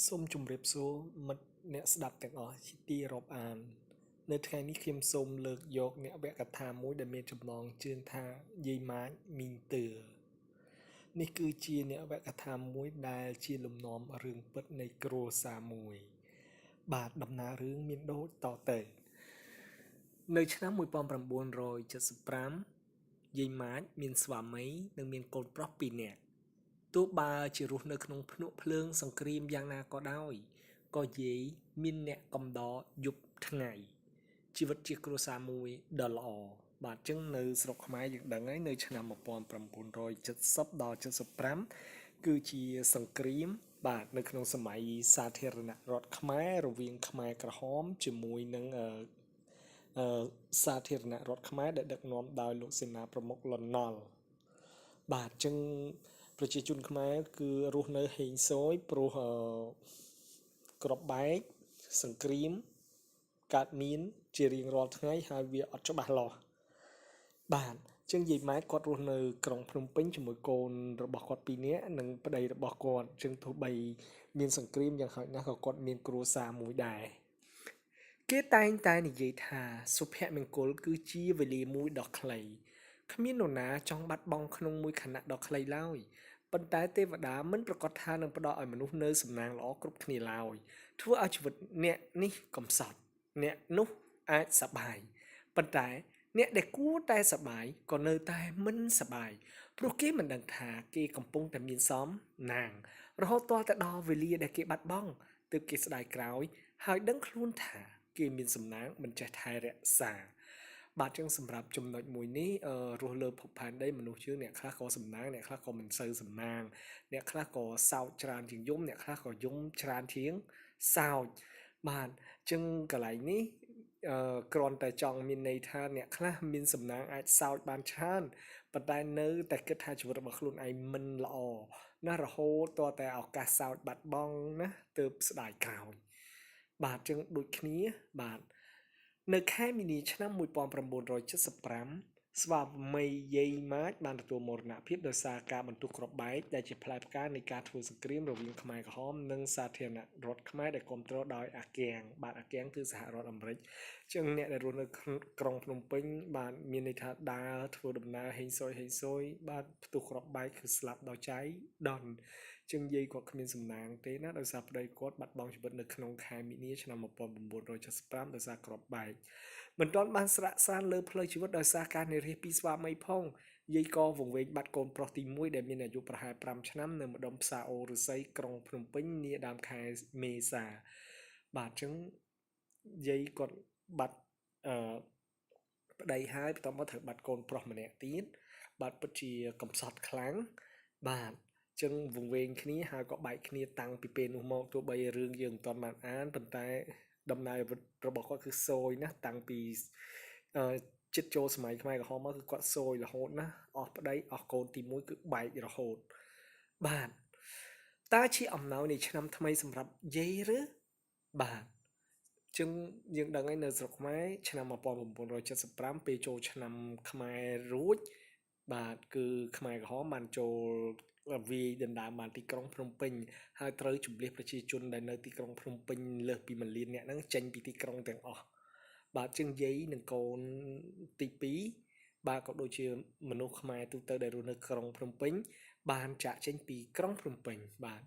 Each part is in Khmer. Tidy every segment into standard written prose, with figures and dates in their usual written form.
សូមជម្រាបសួរមិត្តអ្នកស្ដាប់ទាំងអស់ជាទីរាប់អាននៅថ្ងៃនេះខ្ញុំសូមលើកយកអ្នកវកថាមួយដែលមានចំណងជើងថាយាយម៉ាចមីងទឿនេះគឺជាអ្នកវកថាមួយដែលជាលំនាំរឿងពិតនៃគ្រួសារមួយបាទដំណើររឿងមានដូចតទៅនៅឆ្នាំ1975យាយម៉ាចមានស្វាមីនិងមានកូនប្រុស2នាក់ទោះបើជារស់នៅក្នុងភ្នក់ភ្លើងសង្គ្រាមយ៉ាងណាក៏ដោយក៏យាយមានអ្នកកំដរយប់ថ្ងៃជីវិតជាគ្រួសារមួយដ៏ល្អបាទអញ្ចឹងនៅស្រុកខ្មែរយើងដឹងហើយនៅឆ្នាំ1970ដល់75គឺជាសង្គ្រាមបាទនៅក្នុងសម័យសាធារណរដ្ឋខ្មែររវាងខ្មែរក្រហមជាមួយនឹងសាធារណរដ្ឋខ្មែរដែលដឹកនាំដោយលោកសេនាប្រមុខលន់នល់បាទអញ្ចឹងប្រជាជនខ្មែរគឺរស់នៅហេងសូយព្រោះក្របបែកសង្គ្រាមកើតមានជារៀងរាល់ថ្ងៃហើយវាអត់ច្បាស់លាស់បាទជាងយាយម៉ែគាត់រស់នៅក្រុងភ្នំពេញជាមួយកូនរបស់គាត់2នាក់និងប្តីរបស់គាត់ជាងទោះបីមានសង្គ្រាមយ៉ាងហោចណាស់ក៏គាត់មានគ្រួសារមួយដែរគេតែងតែនិយាយថាសុភមង្គលគឺជាវេលាមួយដ៏ខ្លីគ្មាននរណាចង់បាត់បង់ក្នុងមួយខណៈដ៏ខ្លីឡើយប៉ុន្តែទេវតាមិនប្រកាសថានឹងផ្ដល់ឲ្យមនុស្សនៅសំណាងល្អគ្រប់គ្នាឡើយធ្វើឲ្យជីវិតអ្នកនេះកំសត់អ្នកនោះអាចសប្បាយប៉ុន្តែអ្នកដែលគួរតែសប្បាយក៏នៅតែមិនសប្បាយព្រោះគេមិនដឹងថាគេកំពុងតែមានសំណាងរហូតទាល់តែដល់វេលាដែលគេបាត់បង់ទើបគេស្ដាយក្រោយហើយដឹងខ្លួនថាគេមានសំណាងមិនចេះថែរក្សាបាទចឹងសម្រាប់ចំណុចមួយនេះរស់លើភពផែនដីមនុស្សយើងអ្នកខ្លះក៏សំណាងអ្នកខ្លះក៏មិនសូវសំណាងអ្នកខ្លះក៏សោកច្រើនជាងយំអ្នកខ្លះក៏យំច្រើនជាងសោចបាទចឹងកន្លែងនេះគ្រាន់តែចង់មានន័យថាអ្នកខ្លះមានសំណាងអាចសោចបានច្រើនប៉ុន្តែនៅតែគិតថាជីវិតរបស់ខ្លួនឯងមិនល្អណារហូតទាល់តែឱកាសសោចបាត់បង់ណាទើបស្ដាយក្រោយបាទចឹងដូចគ្នាបាទនៅខែមីនាឆ្នាំ1975ស្វាមីយាយម៉ាចបានទទួលមរណភាពដោយសារការបន្ទុះគ្រាប់បែកដែលជាផ្លែផ្កានៃការធ្វើសង្គ្រាមរវាងខ្មែរក្រហមនិងសាធារណរដ្ឋខ្មែរដែលគ្រប់គ្រងដោយអាគាំងបាទអាគាំងគឺសហរដ្ឋអាមេរិកចឹងអ្នកដែលរស់នៅក្រុងភ្នំពេញបាទមានន័យថាដើរធ្វើដំណើរហេងស៊យហេងស៊យបាទផ្ទុះគ្រាប់បែកគឺស្លាប់ដោយចៃដន្យចឹងយាយគាត់គ្មានសំណាងទេណាដោយសារប្តីគាត់បាត់បង់ជីវិតនៅក្នុងខែមីនាឆ្នាំ1975ដោយសារគ្រាប់បែកមិនទាន់បានស្រាក់ស្រានលើផ្លូវជីវិតដោយសារការនិរាសពីស្វាមីផងយាយក៏វង្វេងបាត់កូនប្រុសទី1ដែលមានអាយុប្រហែល5ឆ្នាំនៅម្ដុំផ្សារអូរឫស្សីក្រុងភ្នំពេញនាដើមខែមេសាបាទអញ្ចឹងយាយគាត់បាត់ប្តីហើយបន្ទាប់មកត្រូវបាត់កូនប្រុសម្នាក់ទៀតបាទពិតជាកំសត់ខ្លាំងបាទចឹងវង្វេងគ្នាហើយក៏បែកគ្នាតាំងពីពេលនោះមកទោះបីរឿងយើងមិនទាន់បានអានប៉ុន្តែដំណើររបស់គាត់គឺសូយណាស់តាំងពីចិត្តចូលសម័យខ្មែរក្រហមមកគឺគាត់សូយរហូតណាអស់ប្តីអស់កូនទី1គឺបែករហូតបាទតើជាអំណោយនៃឆ្នាំថ្មីសម្រាប់យាយឬបាទចឹងយើងដឹងហើយនៅស្រុកខ្មែរឆ្នាំ1975ពេលចូលឆ្នាំខ្មែររួចបាទគឺខ្មែរក្រហមបានចូលវាយដណ្ដើមបានទីក្រុងភ្នំពេញហើយត្រូវជម្លៀសប្រជាជនដែលនៅទីក្រុងភ្នំពេញលើសពី1លាននាក់ហ្នឹងចេញពីទីក្រុងទាំងអស់បាទជាងយាយនិងកូនទី2បាទក៏ដូចជាមនុស្សខ្មែរទូទៅដែលរស់នៅក្រុងភ្នំពេញបានចាក់ចេញពីក្រុងភ្នំពេញបាទ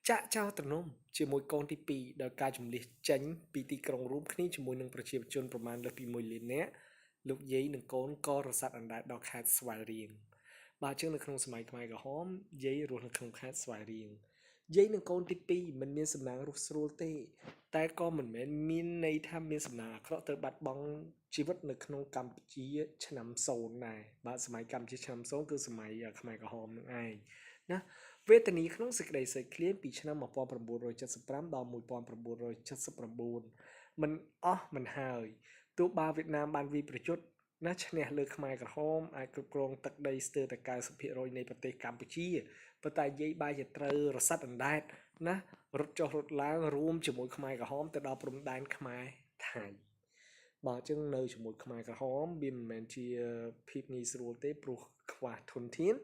ចាក់ចោលទ្រនំជាមួយកូនទី2ដោយការជម្លៀសចេញពីទីក្រុងរួមគ្នាជាមួយនឹងប្រជាជនប្រមាណលើសពី1លាននាក់លោកយាយនិងកូនក៏រសាត់អណ្ដែតដល់ខេត្តស្វាយរៀងបាទជាងនៅក្នុងសម័យខ្មែរក្រហមយាយរស់នៅក្នុងខេត្តស្វាយរៀងយាយនិងកូនទី2មិនមានសំណាងរស់ស្រួលទេតែក៏មិនមែនមានន័យថាមានសំណាងអាក្រក់ទៅបាត់បង់ជីវិតនៅក្នុងកម្ពុជាឆ្នាំ0ដែរបាទសម័យកម្ពុជាឆ្នាំ0គឺសម័យខ្មែរក្រហមនឹងឯងណាវេទនាក្នុងសេចក្តីស្រេកឃ្លានពីឆ្នាំ1975ដល់1979មិនអស់មិនហើយទោះបើវៀតណាមបានវាយប្រយុទ្ធណាឈ្នះលើខ្មែរក្រហមអាចគ្រប់គ្រងទឹកដីស្ទើរតែ 90% នៃប្រទេសកម្ពុជាប៉ុន្តែយាយបែរជាត្រូវរសាត់អណ្ដែតណារត់ចុះរត់ឡើងរួមជាមួយខ្មែរក្រហមទៅដល់ព្រំដែនខ្មែរថៃបាទអញ្ចឹងនៅជាមួយខ្មែរក្រហមវាមិនមែនជាភាពងាយស្រួលទេព្រោះខ្វះធនធាន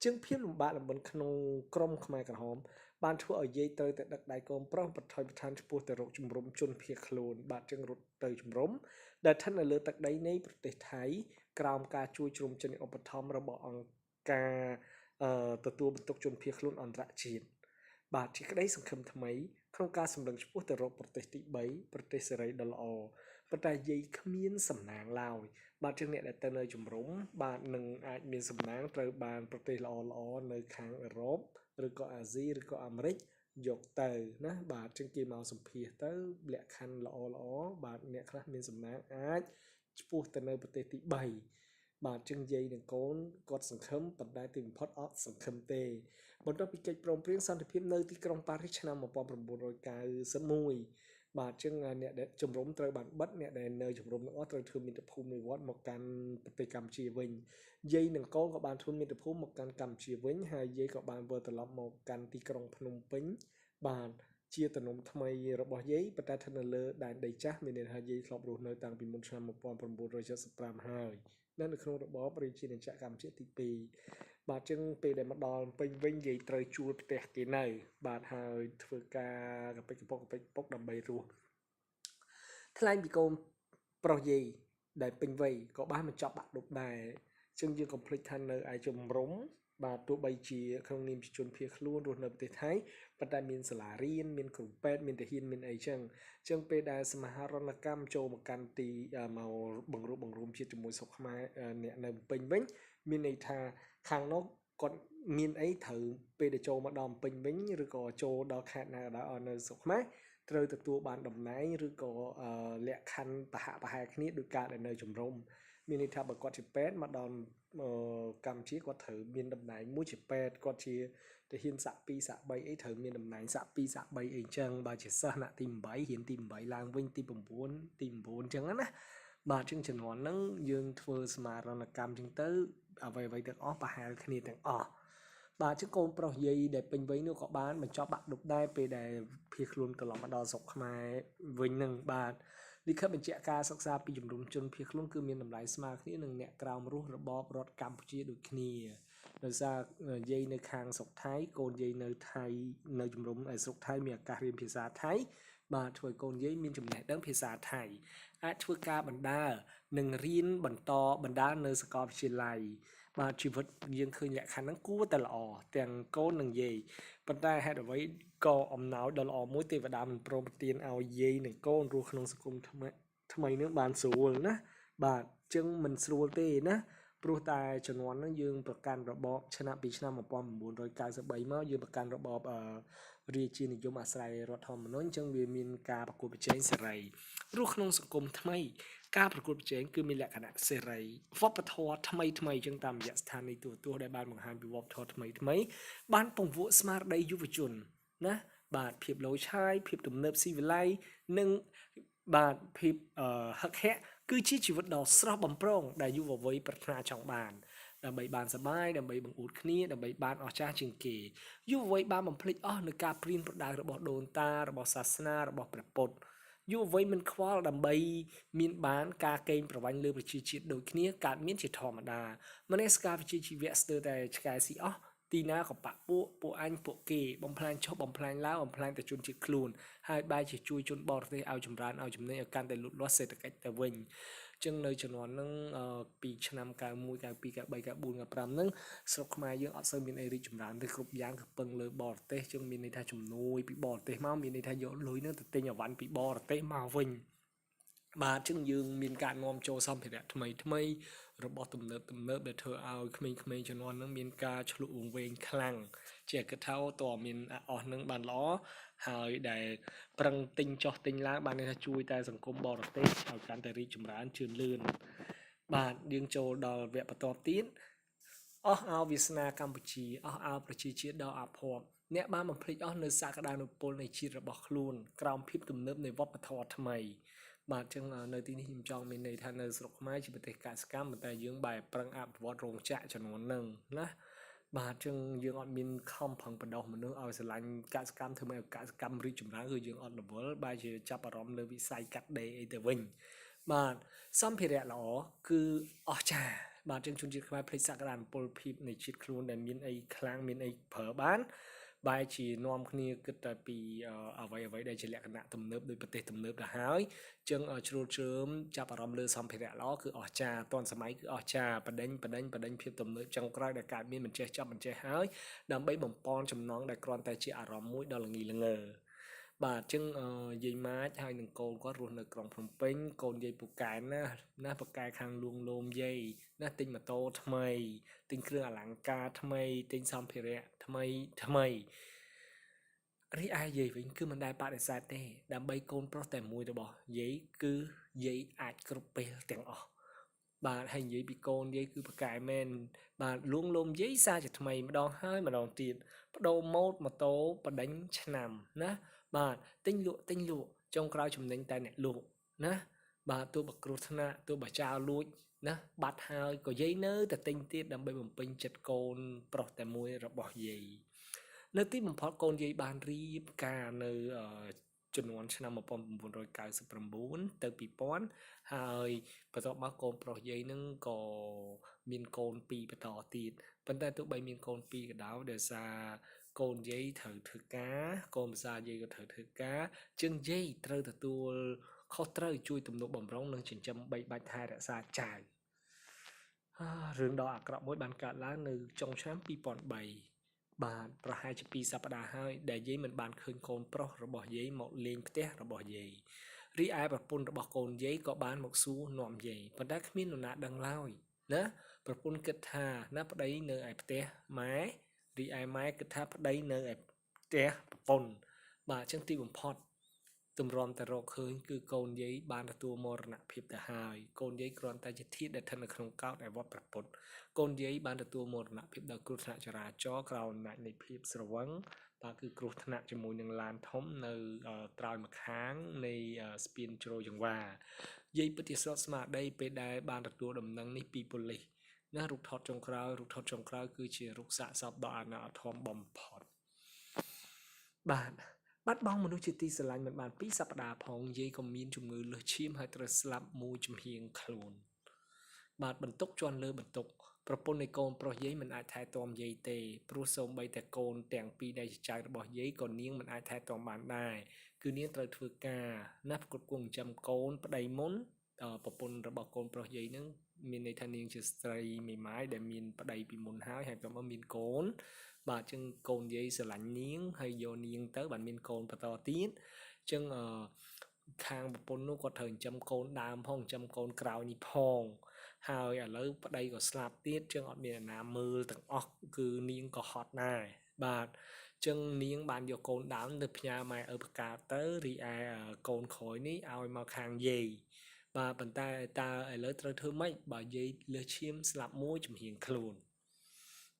ជាងភាពលំបាកលំបិនក្នុងក្រុមខ្មែរក្រហម បានធ្វើឲ្យយាយត្រូវតែដឹកដៃកូនប្រុសបន្ថយបន្ថានឆ្ពោះទៅរកជំរំជនភៀសខ្លួនបាទចឹងរត់ទៅជំរំដែលស្ថិតនៅលើទឹកដីនៃប្រទេសថៃក្រោមការជួយជ្រោមជ្រែងឧបត្ថម្ភរបស់អង្គការទទួលបន្ទុកជនភៀសខ្លួនអន្តរជាតិបាទជាក្តីសង្ឃឹមថ្មីក្នុងការសម្លឹងឆ្ពោះទៅរកប្រទេសទី3ប្រទេសសេរីដ៏ល្អប៉ុន្តែយាយគ្មានសំណាងឡើយបាទជាងអ្នកដែលទៅនៅជំរំបាទនឹងអាចមានសំណាងត្រូវបានប្រទេសល្អល្អនៅខាងអឺរ៉ុបឬក៏អាស៊ីឬក៏អាមេរិកយកទៅណាបាទជាងគេមកសម្ភាសទៅលក្ខខណ្ឌល្អល្អបាទអ្នកខ្លះមានសំណាងអាចឆ្ពោះទៅនៅប្រទេសទី3បាទជាងយាយនិងកូនគាត់សង្ឃឹមប៉ុន្តែទីបំផុតអត់សង្ឃឹមទេបន្ទាប់ពីកិច្ចព្រមព្រៀងសន្តិភាពនៅទីក្រុងប៉ារីសឆ្នាំ1991បាទជាងអ្នកដែលជំរំត្រូវបានបិទអ្នកដែលនៅជំរំទាំងអស់ត្រូវធ្វើមាតុភូមិនិវត្តន៍មកកាន់ប្រទេសកម្ពុជាវិញយាយនិងកូនក៏បានធ្វើមាតុភូមិមកកាន់កម្ពុជាវិញហើយយាយក៏បានវិលត្រឡប់មកកាន់ទីក្រុងភ្នំពេញបាទជាទំនំថ្មីរបស់យាយប៉ុន្តែស្ថិតនៅលើដែនដីចាស់មានន័យថាយាយធ្លាប់រស់នៅតាំងពីមុនឆ្នាំ1975ហើយនៅក្នុងរបបរាជាណាចក្រកម្ពុជាទី2បាទចឹងពេលដែលមកដល់ពេញវិញយាយត្រូវជួលផ្ទះគេនៅបាទហើយធ្វើការកពិចកពុកកពិចពុកដើម្បីរស់ថ្លែងពីកូនប្រុសយាយដែលពេញវ័យក៏បានបញ្ចប់បាក់ឌុបដែរចឹងយើងកុំភ្លេចថានៅឯជំរំបាទទោះបីជាក្នុងនាមជាជនភៀសខ្លួនរស់នៅប្រទេសថៃប៉ុន្តែមានសាលារៀនមានគ្រូពេទ្យមានទាហានមានអីចឹងចឹងពេលដែលសមាហរណកម្មចូលមកកាន់ទីមកបង្រួបបង្រួមជាតិជាមួយស្រុកខ្មែរអ្នកនៅពេញវិញមានន័យថាខាងនោះគាត់មានអីត្រូវពេលដែលចូលមកដល់ពេញវិញឬក៏ចូលដល់ខេត្តណាក៏ដោយឲ្យនៅស្រុកខ្មែរត្រូវទទួលបានតំណែងឬក៏លក្ខខណ្ឌប្រហាក់ប្រហែលគ្នាដោយការដែលនៅជំរំមានន័យថាបើគាត់ជាពេទ្យមកដល់កម្ពុជាគាត់ត្រូវមានតំណែងមួយជាពេទ្យគាត់ជាទាហានស័ក2ស័ក3អីត្រូវមានតំណែងស័ក2ស័ក3អីចឹងបើជាសិស្សថ្នាក់ទី8រៀនទី8ឡើងវិញទី9ទី9ចឹងណាបាទជាងជំនាន់ហ្នឹងយើងធ្វើសមារណកម្មចឹងទៅអ្វីអ្វីទាំងអស់ប្រហែលគ្នាទាំងអស់បាទជាងកូនប្រុសយាយដែលពេញវ័យនោះក៏បានបញ្ចប់បាក់ឌុបដែរពេលដែលភៀសខ្លួនត្រឡប់មកដល់ស្រុកខ្មែរវិញនឹងបាទលិខិតបញ្ជាក់ការសិក្សាពីជំរំជនភៀសខ្លួនគឺមានតម្លៃស្មើគ្នានឹងអ្នកក្រោមរស់របបរដ្ឋកម្ពុជាដូចគ្នាដោយសារយាយនៅខាងស្រុកថៃកូនយាយនៅថៃនៅជំរំឯស្រុកថៃមានឱកាសរៀនភាសាថៃបាទធ្វើឲ្យកូនយាយមានចំណេះដឹងភាសាថៃអាចធ្វើការបណ្ដើនិងរៀនបន្តបណ្ដើនៅសាកលវិទ្យាល័យបាទជីវិតយើងឃើញលក្ខខណ្ឌហ្នឹងគួរតែល្អទាំងកូននិងយាយប៉ុន្តែហេតុអ្វីក៏អំណោយដ៏ល្អមួយទេវតាមិនព្រមប្រទានឲ្យយាយនិងកូនរស់ក្នុងសង្គមថ្មីថ្មីនឹងបានស្រួលណាបាទចឹងមិនស្រួលទេណាព្រោះតែជំនាន់ហ្នឹងយើងប្រកាន់របបឆ្នាំពីឆ្នាំ1993មកយើងប្រកាន់របបរាជានិយមអាស្រ័យរដ្ឋធម្មនុញ្ញចឹងវាមានការប្រកួតប្រជែងសេរីរស់ក្នុងសង្គមថ្មីការប្រកួតប្រជែងគឺមានលក្ខណៈសេរីវប្បធម៌ថ្មីថ្មីចឹងតាមរយៈស្ថានីយ៍ទូរទស្សន៍ដែលបានបង្ហាញពីវប្បធម៌ថ្មីថ្មីបានពង្វក់ស្មារតីយុវជនណាបាទភាពលោឆាយភាពទំនើបស៊ីវិល័យនិងបាទភាពហឹកហាក់គឺជាជីវិតដ៏ស្រស់បំព្រងដែលយុវវ័យប្រាថ្នាចង់បានដើម្បីបានសប្បាយដើម្បីបង្អួតគ្នាដើម្បីបានអស្ចារ្យជាងគេយុវវ័យបានបំភ្លេចអស់នៅការព្រៀនប្រដៅរបស់ដូនតារបស់សាសនារបស់ព្រះពុទ្ធយុវវ័យមិនខ្វល់ដើម្បីមានបានការកេងប្រវ័ញ្ចលើប្រជាជាតិដូចគ្នាកើតមានជាធម្មតាមនសិការវិជ្ជាជីវៈស្ទើរតែឆ្កែស៊ីអស់ទីណាក៏បាក់ពួកពួកអញពួកគេបំផ្លាញចុះបំផ្លាញឡើងបំផ្លាញតែជនជាតិខ្លួនហើយបែរជាជួយជនបរទេសឲ្យចម្រើនឲ្យចំណេញឲ្យកាន់តែលូតលាស់សេដ្ឋកិច្ចទៅវិញចឹងនៅជំនាន់ហ្នឹងពីឆ្នាំ91 92 93 94 95ហ្នឹងស្រុកខ្មែរយើងអត់សូវមានអីរីកចម្រើនទេគ្រប់យ៉ាងគឺពឹងលើបរទេសចឹងមានន័យថាជំនួយពីបរទេសមកមានន័យថាយកលុយហ្នឹងទៅទិញអីវ៉ាន់ពីបរទេសមកវិញបាទចឹងយើងមានការនាំចូលសម្ភារៈថ្មីថ្មីរបស់ទំនើបទំនើបដែលធ្វើឲ្យក្មេងៗជំនាន់ហ្នឹងមានការឆ្លក់វង្វេងខ្លាំងជាគិតថាតើមានអស់ហ្នឹងបានល្អហើយដែលប្រឹងទិញចោះទិញឡើងបានន័យថាជួយតែសង្គមបរទេសឲ្យកាន់តែរីកចម្រើនជឿនលឿនបាទយើងចូលដល់វគ្គបន្ទាប់ទៀតអស់អោវាសនាកម្ពុជាអស់អោប្រជាជាតិដ៏អភ័ព្វអ្នកបានបំភ្លេចអស់នៅសក្តានុពលនៃជាតិរបស់ខ្លួនក្រោមភាពទំនើបនៃវប្បធម៌ថ្មីបាទចឹងនៅទីនេះខ្ញុំចង់មានន័យថានៅស្រុកខ្មែរជាប្រទេសកសិកម្មប៉ុន្តែយើងបែរប្រឹងអភិវឌ្ឍរោងចក្រចំនួនហ្នឹងណាបាទចឹងយើងអត់មានខំប្រឹងបណ្ដុះមនុស្សឲ្យស្រឡាញ់កសិកម្មធ្វើម៉េចឲ្យកសិកម្មរីកចម្រើនគឺយើងអត់រវល់បែរជាចាប់អារម្មណ៍លើវិស័យកាត់ដេរអីទៅវិញបាទសម្ភារៈល្អគឺអស្ចារ្យបាទចឹងជនជាតិខ្មែរភ្លេចសក្តានុពលភាពនៃជាតិខ្លួនដែលមានអីខ្លាំងមានអីប្រើបាន បែរជានាំគ្នាគិតតែពីអ្វីអ្វីដែលជាលក្ខណៈទំនើបដោយប្រទេសទំនើបទៅហើយចឹងជ្រុលជ្រើមចាប់អារម្មណ៍លើសម្ភារៈល្អគឺអស្ចារ្យទាន់សម័យគឺអស្ចារ្យបដិញបដិញបដិញភាពទំនើបចុងក្រោយដែលកើតមានមិនចេះចប់មិនចេះហើយដើម្បីបំពន់ចំណងដែលគ្រាន់តែជាអារម្មណ៍មួយដ៏ល្ងីល្ងើបាទអញ្ចឹងយាយម៉ាចហើយនឹងកូនគាត់រស់នៅក្រុងភ្នំពេញកូនយាយពូកែណាស់ណាពូកែខាងលួងលោមយាយណាទិញម៉ូតូថ្មីទិញគ្រឿងអលង្ការថ្មីទិញសម្ភារៈថ្មីថ្មីរីឯយាយវិញគឺមិនដែលបដិសេធទេដើម្បីកូនប្រុសតែមួយរបស់យាយគឺយាយអាចគ្រប់ពេលទាំងអស់បាទហើយនិយាយពីកូនយាយគឺប្រកែមែនបាទលួងលោមយាយសារជាថ្មីម្ដងហើយម្ដងទៀតបដូរម៉ូតម៉ូតូបដិញឆ្នាំណាបាទទិញលក់ទិញលក់ចុងក្រោយចំណេញតែអ្នកលក់ណាបាទទោះបើគ្រោះថ្នាក់ទោះបើចោលលួចណាបាត់ហើយក៏យាយនៅតែទិញទៀតដើម្បីបំពេញចិត្តកូនប្រុសតែមួយរបស់យាយនៅទីបំផុតកូនយាយបានរៀបការនៅជំនាន់ឆ្នាំ1999ទៅ2000ហើយបន្ទាប់មកកូនប្រុសយាយនឹងក៏មានកូនពីរបន្តទៀតប៉ុន្តែទោះបីមានកូនពីរក៏ដោយដោយសារកូនយាយត្រូវធ្វើការកូនប្រសាយាយក៏ត្រូវធ្វើការជាងយាយត្រូវទទួលខុសត្រូវជួយទំនុកបំរុងនិងចិញ្ចឹមបីបាច់ថែរក្សាចៅរឿងដ៏អាក្រក់មួយបានកើតឡើងនៅចុងឆ្នាំ2003បាទប្រហែលជា2សប្តាហ៍ហើយដែលយាយមិនបានឃើញកូនប្រុសរបស់យាយមកលេងផ្ទះរបស់យាយរីឯប្រពន្ធរបស់កូនយាយក៏បានមកសួរនាំយាយប៉ុន្តែគ្មាននរណាដឹងឡើយណាប្រពន្ធគិតថាណាប្តីនៅឯផ្ទះម៉ែរីឯម៉ែគិតថាប្តីនៅឯផ្ទះប្រពន្ធបាទអញ្ចឹងទីបំផុតទម្រាំតែរកឃើញគឺកូនយាយបានទទួលមរណភាពទៅហើយកូនយាយគ្រាន់តែជាធាតុដែលស្ថិតនៅក្នុងកោដ្ឋឯវត្តព្រះពុទ្ធកូនយាយបានទទួលមរណភាពដោយគ្រោះថ្នាក់ចរាចរណ៍ក្រោមអំណាចនៃភាពស្រវឹងបាទគឺគ្រោះថ្នាក់ជាមួយនឹងឡានធំនៅត្រើយម្ខាងនៃស្ពានជ្រោយចង្វាយាយពិតជាស្រត់ស្មារតីពេលដែលបានទទួលដំណឹងនេះពីប៉ូលីសណារូបថតចុងក្រោយរូបថតចុងក្រោយគឺជារូបសាកសពដ៏អាណិតអាធមបំផុតបាទបាត់បង់មនុស្សជាទីស្រឡាញ់មិនបាន2សប្តាហ៍ផងយាយក៏មានជំងឺលើសឈាមហើយត្រូវស្លាប់មួយចំហៀងខ្លួនបាទបន្ទុកជាន់លើបន្ទុកប្រពន្ធនៃកូនប្រុសយាយមិនអាចថែទាំយាយទេព្រោះសូម្បីតែកូនទាំងពីរដែលជាចៅរបស់យាយក៏នាងមិនអាចថែទាំបានដែរគឺនាងត្រូវធ្វើការណាផ្គត់ផ្គង់ចិញ្ចឹមកូនប្តីមុនប្រពន្ធរបស់កូនប្រុសយាយនឹងមានន័យថានាងជាស្ត្រីមេម៉ាយដែលមានប្តីពីមុនហើយហើយក៏មកមានកូនបាទអញ្ចឹងកូនយាយស្រឡាញ់នាងហើយយកនាងទៅបានមានកូនបន្តទៀតអញ្ចឹងខាងប្រពន្ធនោះគាត់ត្រូវចិញ្ចឹមកូនដើមផងចិញ្ចឹមកូនក្រោយនេះផងហើយឥឡូវប្តីក៏ស្លាប់ទៀតចឹងអត់មានអ្នកណាមើលទាំងអស់គឺនាងក៏ហត់ដែរបាទចឹងនាងបានយកកូនដើមទៅផ្ញើម៉ែឪបកាទៅរីឯកូនក្រោយនេះឲ្យមកខាងយាយបាទប៉ុន្តែតើឥឡូវត្រូវធ្វើម៉េចបើយាយលើសឈាមស្លាប់មួយចំហៀងខ្លួន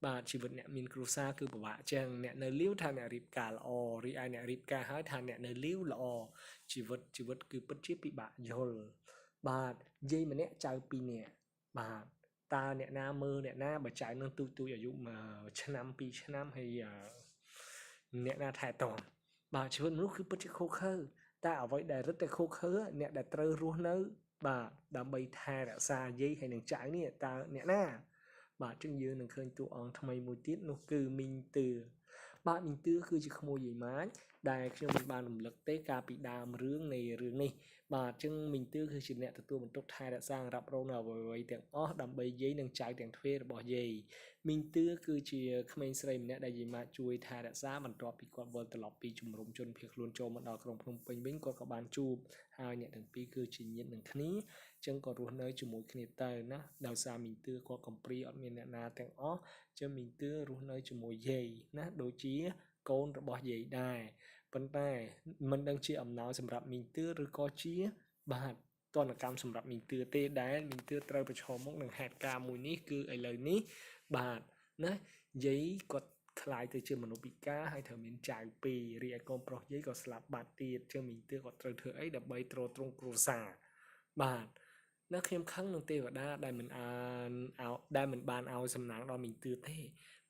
បាទជីវិតអ្នកមានគ្រួសារគឺពិបាកចឹងអ្នកនៅលីវថាអ្នករៀបការល្អរីឯអ្នករៀបការហើយថាអ្នកនៅលីវល្អជីវិតគឺពិតជាពិបាកយល់បាទយាយម្នាក់ចៅពីរនាក់បាទតើអ្នកណាមើលអ្នកណាបើចៅនឹងទូចទូចអាយុ1ឆ្នាំ2ឆ្នាំហើយអ្នកណាថែទាំបាទជីវិតមនុស្សគឺពិតជាឃោរឃៅតែអ្វីដែលរឹតតែឃោរឃៅអ្នកដែលត្រូវរស់នៅបាទដើម្បីថែរក្សាយាយហើយនឹងចៅនេះតើអ្នកណាបាទចឹងយើងនឹងឃើញតួអង្គថ្មីមួយទៀតនោះគឺមីងទឿបាទមីងទឿគឺជាក្មួយយាយម៉ាចដែលខ្ញុំមិនបានរំលឹកទេកាលពីដើមរឿងនៃរឿងនេះបាទចឹងមីងទឿគឺជាអ្នកទទួលបន្ទុកថែរក្សារ៉ាប់រងនៅអ្វីៗទាំងអស់ដើម្បីយាយនិងចៅទាំងទ្វេរបស់យាយមីងទឿគឺជាក្មេងស្រីម្នាក់ដែលយាយម៉ាចជួយថែរក្សាបន្ទាប់ពីគាត់វិលត្រឡប់ពីជំរំជនភៀសខ្លួនចូលមកដល់ក្រុងភ្នំពេញវិញគាត់ក៏បានជួបហើយអ្នកទាំងពីរគឺជាញាតិនឹងគ្នាចឹងក៏រស់នៅជាមួយគ្នាទៅណាដោយសារមីងទឿគាត់កំព្រាអត់មានអ្នកណាទាំងអស់ចឹងមីងទឿរស់នៅជាមួយយាយណាដូចជាកូនរបស់យាយដែរប៉ុន្តែមិនដឹងជាអំណោយសម្រាប់មីងទឿឬក៏ជាបាទទណ្ឌកម្មសម្រាប់មីងទឿទេដែលមីងទឿត្រូវប្រឈមមុខនឹងហេតុការណ៍មួយនេះគឺឥឡូវនេះបាទណាយាយគាត់ក្លាយទៅជាមនុស្សពិការហើយត្រូវមានចៅពីររីឯកូនប្រុសយាយក៏ស្លាប់បាត់ទៀតចឹងមីងទឿគាត់ត្រូវធ្វើអីដើម្បីទ្រទ្រង់គ្រួសារបាទណាខ្ញុំខឹងនឹងទេវតាដែលមិនអានដែលមិនបានឲ្យសំណាងដល់មីងទឿទេ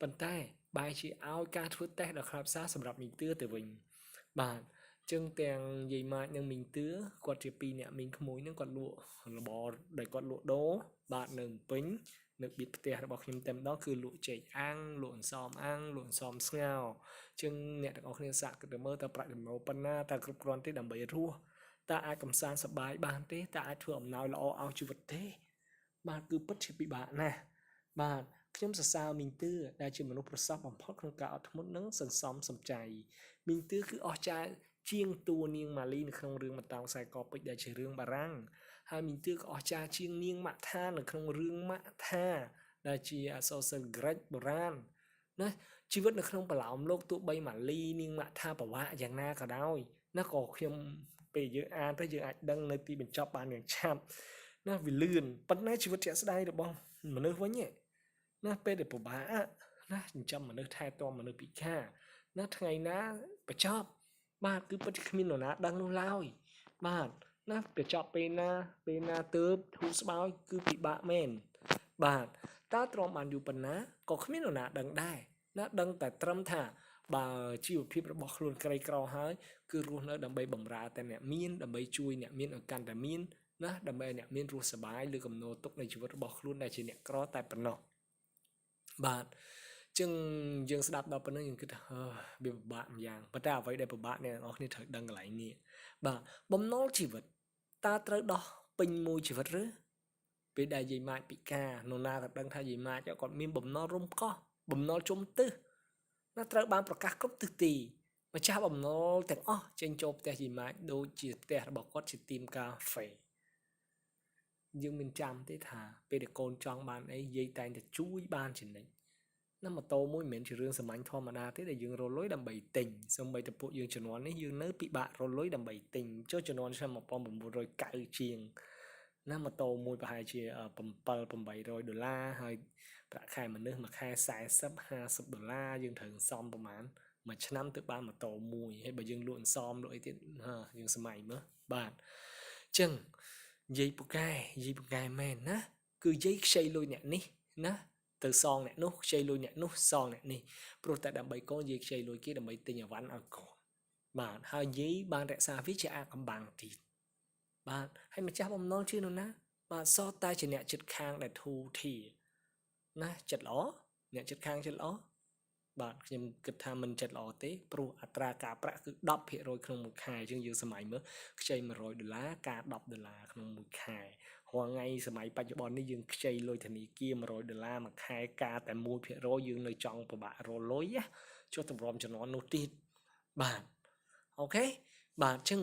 ប៉ុន្តែបែរជាឲ្យការធ្វើតេស្តដល់ខ្លាប់សារសម្រាប់មីងទឿទៅវិញបាទ ចឹងទាំងយាយម៉ាចនិងមីងទឿគាត់ជាពីរអ្នកមីងក្មួយនឹងគាត់លក់របរដែលគាត់លក់ដូរបាទនៅពេញនៅបៀតផ្ទះរបស់ខ្ញុំតែម្ដងគឺលក់ចេកអាំងលក់អន្សមអាំងលក់អន្សមស្ងោរចឹងអ្នកទាំងអស់គ្នាសាកគិតទៅមើលតើប្រាក់ចំណូលប៉ុណ្ណាតើគ្រប់គ្រាន់ទេដើម្បីរស់តើអាចកំសាន្តសប្បាយបានទេតើអាចធ្វើអំណោយល្អឲ្យជីវិតទេបាទគឺពិតជាពិបាកណាស់បាទខ្ញុំសរសើរមីងទឿដែលជាមនុស្សប្រសពបំផុតក្នុងការអត់ធ្មត់និងសន្សំសំចៃមីងទឿគឺអស្ចារ្យជាងតួនាងម៉ាលីនៅក្នុងរឿងបន្តោងខ្សែកពេជ្រដែលជារឿងបារាំងហើយមីងទឿក៏អស្ចារ្យជាងនាងម៉ាក់ថានៅក្នុងរឿងម៉ាក់ថាដែលជាអក្សរសិល្ប៍ក្រិកបុរាណណាជីវិតនៅក្នុងប្រឡោមលោកទោះបីម៉ាលីនាងម៉ាក់ថាប្រវាក់យ៉ាងណាក៏ដោយណាក៏ខ្ញុំពេលយើងអានទៅយើងអាចដឹងនៅទីបញ្ចប់បានយ៉ាងឆាប់ណាវាលឿនប៉ុន្តែជីវិតជាក់ស្ដែងរបស់មនុស្សវិញណាពេលដែលពិបាកណាចិញ្ចឹមមនុស្សថែទាំមនុស្សពិការណាថ្ងៃណាបញ្ចប់បាទគឺពិតជាគ្មាននរណាដឹងនោះឡើយបាទណាបញ្ចប់ពេលណាពេលណាទើបធូរស្បើយគឺពិបាកមែនបាទតើទ្រាំបានយូរប៉ុណ្ណាក៏គ្មាននរណាដឹងដែរណាដឹងតែត្រឹមថាបើជីវភាពរបស់ខ្លួនក្រីក្រហើយគឺរស់នៅដើម្បីបម្រើតែអ្នកមានដើម្បីជួយអ្នកមានឲ្យកាន់តែមានណាដើម្បីឲ្យអ្នកមានរស់សប្បាយឬកំណត់ទុកនៃជីវិតរបស់ខ្លួនដែលជាអ្នកក្រតែប៉ុណ្ណោះបាទចឹងយើងស្ដាប់ដល់ប៉ុណ្្នឹងយើងគិតថាវាពិបាកម្យ៉ាងប៉ុន្តែអ្វីដែលពិបាកអ្នកទាំងអស់គ្នាត្រូវដឹងកន្លែងនេះបាទបំណុលជីវិតតើត្រូវដោះពេញមួយជីវិតឬពេលដែលយាយម៉ាចពិការនរណាក៏ដឹងថាយាយម៉ាចគាត់មានបំណុលរំកោះបំណុលជុំទិសណាត្រូវបានប្រកាសគ្រប់ទិសទីម្ចាស់បំណុលទាំងអស់ចេញចូលផ្ទះយាយម៉ាចដូចជាផ្ទះរបស់គាត់ជាទីមកាហ្វេយើងមិនចាំទេថាពេលដែលកូនចង់បានអីយាយតែងតែជួយបានជានិច្ចណាម៉ូតូមួយមិនមែនជារឿងសាមញ្ញធម្មតាទេដែលយើងរលុយដើម្បីទិញសូម្បីតែពួកយើងជំនាន់នេះយើងនៅពិបាករលុយដើម្បីទិញចុះជំនាន់ឆ្នាំ1990ជាងណាម៉ូតូមួយប្រហែលជា7 800ដុល្លារហើយប្រាក់ខែមនុស្សមួយខែ40 50ដុល្លារយើងត្រូវសន្សំប្រហែលមួយឆ្នាំទៅបានម៉ូតូមួយហើយបើយើងលក់អន្សមលក់អីទៀតយើងសម័យមើលបាទអញ្ចឹងយាយពូកែយាយពូកែមែនណាគឺយាយខ្ចីលុយអ្នកនេះណាទៅសងអ្នកនោះខ្ចីលុយអ្នកនោះសងអ្នកនេះព្រោះតែដើម្បីកូនយាយខ្ចីលុយគេដើម្បីទិញអីវ៉ាន់ឲ្យកូនបាទហើយយាយបានរក្សាវាជាអាកំបាំងទៀតបាទហើយម្ចាស់បំណុលជានរណាបាទសតតែជាអ្នកចិត្តខាងដែលធូរធាណាចិត្តល្អអ្នកចិត្តខាងចិត្តល្អបាទខ្ញុំគិតថាមិនចិត្តល្អទេព្រោះអត្រាការប្រាក់គឺ10%ក្នុងមួយខែជាងយើងសម័យមើលខ្ចី100ដុល្លារការ10ដុល្លារក្នុងមួយខែរាល់ថ្ងៃសម័យបច្ចុប្បន្ននេះយើងខ្ចីលុយធនាគារ100ដុល្លារមួយខែការតែ1%យើងនៅចង់ពិបាករលុយណាចុះតម្រាំជំនាន់នោះទៀតបាទអូខេបាទអញ្ចឹង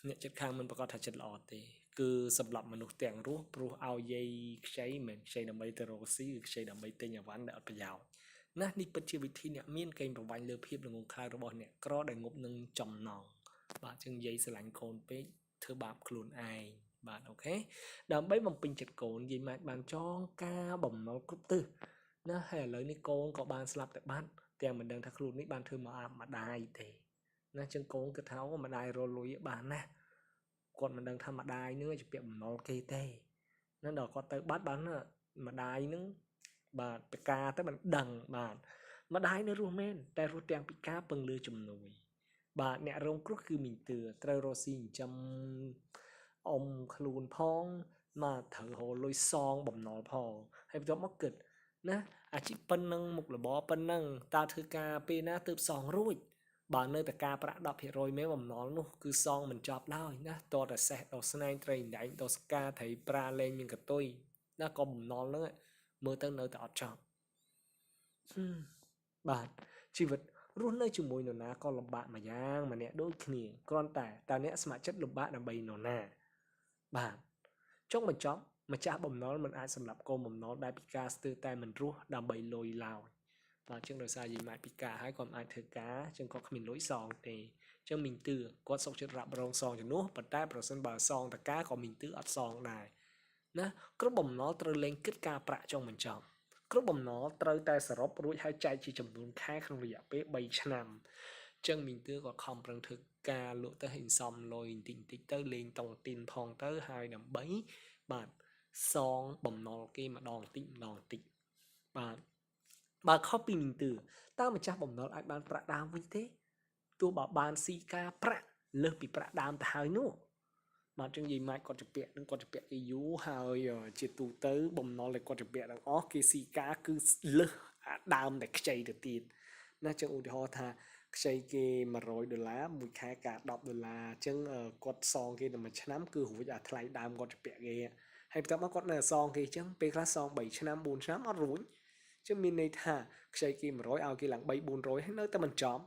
អ្នកចិត្តខាងមិនប្រកាសថាចិត្តល្អទេគឺសម្រាប់មនុស្សទាំងរស់ព្រោះឲ្យយាយខ្ចីមិនមែនខ្ចីដើម្បីទៅរកស៊ីគឺខ្ចីដើម្បីទិញអីវ៉ាន់ដែលអត់ប្រយោជន៍ណានេះពិតជាវិធីអ្នកមានកេងប្រវ័ញ្ចលើភាពល្ងងខ្លៅរបស់អ្នកក្រដែលងប់នឹងចំណងបាទចឹងយាយស្រឡាញ់កូនពេកធ្វើបាបខ្លួនឯងបាទអូខេដើម្បីបំពេញចិត្តកូនយាយម៉ាច់បានចងការបំណុលគ្រប់ទិសណាហើយឥឡូវនេះកូនក៏បានស្លាប់តែបាត់ទាំងមិនដឹងថាខ្លួននេះបានធ្វើមកអាម្ដាយទេណាចឹងកូនគិតថាអូម្ដាយរលុយបានណាគាត់មិនដឹងថាម្ដាយនឹងជាពាក់បំណុលគេទេណាដល់គាត់ទៅបាត់បានម្ដាយនឹងបាទពិការទៅមិនដឹងបាទម្ដាយនៅរស់មែនតែរស់ទាំងពិការពឹងលើជំនួយបាទអ្នករងគ្រោះគឺមីងទឿត្រូវរកស៊ីចិញ្ចឹមអ៊ំខ្លួនផងមកត្រូវរកលុយសងបំណុលផងហើយបន្ទាប់មកគិតណាអាជីពប៉ុណ្ណឹងមុខរបរប៉ុណ្ណឹងតើធ្វើការពេលណាទើបសងរួចបើនៅតែការប្រាក់10%មែនបំណុលនោះគឺសងមិនចប់ឡើយណាតតែសេះដល់ស្នែងត្រីដែងដល់ស្កាត្រីប្រាលែងមានកតុយណាក៏បំណុលហ្នឹងមើលទៅនៅតែអត់ចប់បាទជីវិតរស់នៅជាមួយនរណាក៏លំបាកម្យ៉ាងម្នាក់ដូចគ្នាគ្រាន់តែតើអ្នកស្ម័គ្រចិត្តលំបាកដើម្បីនរណាបាទចុងបញ្ចប់ម្ចាស់បំណុលមិនអាចសម្លាប់កូនបំណុលដែលពិការស្ទើរតែមិនរស់ដើម្បីលុយឡើយបាទជាងដោយសារយាយម៉ាច់ពិការហើយគាត់មិនអាចធ្វើការជាងគាត់គ្មានលុយសងទេចឹងមីងទឿគាត់សុកចិត្តរ៉ាប់រងសងជំនួសប៉ុន្តែប្រសិនបើសងតកាក៏មីងទឿអត់សងដែរណាគ្រប់បំណុលត្រូវលែងគិតការប្រាក់ចុងបញ្ចប់គ្រប់បំណុលត្រូវតែសរុបរួចហើយចែកជាចំនួនខែក្នុងរយៈពេល3ឆ្នាំចឹងមីងទឿក៏ខំប្រឹងធ្វើការលក់ទៅឲ្យសំលុយបន្តិចបន្តិចទៅលេងតុងទីនផងទៅហើយដើម្បីបាទសងបំណុលគេម្ដងបន្តិចម្ដងបន្តិចបាទបើខុសពីមីងទឿតើម្ចាស់បំណុលអាចបានប្រាក់ដើមវិញទេ ទោះបើបានស៊ីការប្រាក់លើសពីប្រាក់ដើមទៅហើយនោះបាទចឹងយាយម៉ាច់គាត់ជពាក់នឹងគាត់ជពាក់គេយូរហើយជាទូទៅបំណុលដែលគាត់ជពាក់ទាំងអស់គេស៊ីការគឺលើសអាដើមដែលខ្ចីទៅទៀតណាចឹងឧទាហរណ៍ថាខ្ចីគេ100ដុល្លារមួយខែការ10ដុល្លារអញ្ចឹងគាត់សងគេតែមួយឆ្នាំគឺរួចអាថ្លៃដើមគាត់ជពាក់គេហើយបន្ទាប់មកគាត់នៅសងគេអញ្ចឹងពេលខ្លះសង3ឆ្នាំ4ឆ្នាំអត់រួចចឹងមានន័យថាខ្ចីគេ100ឲ្យគេឡើង3 400ហើយនៅតែមិនចំ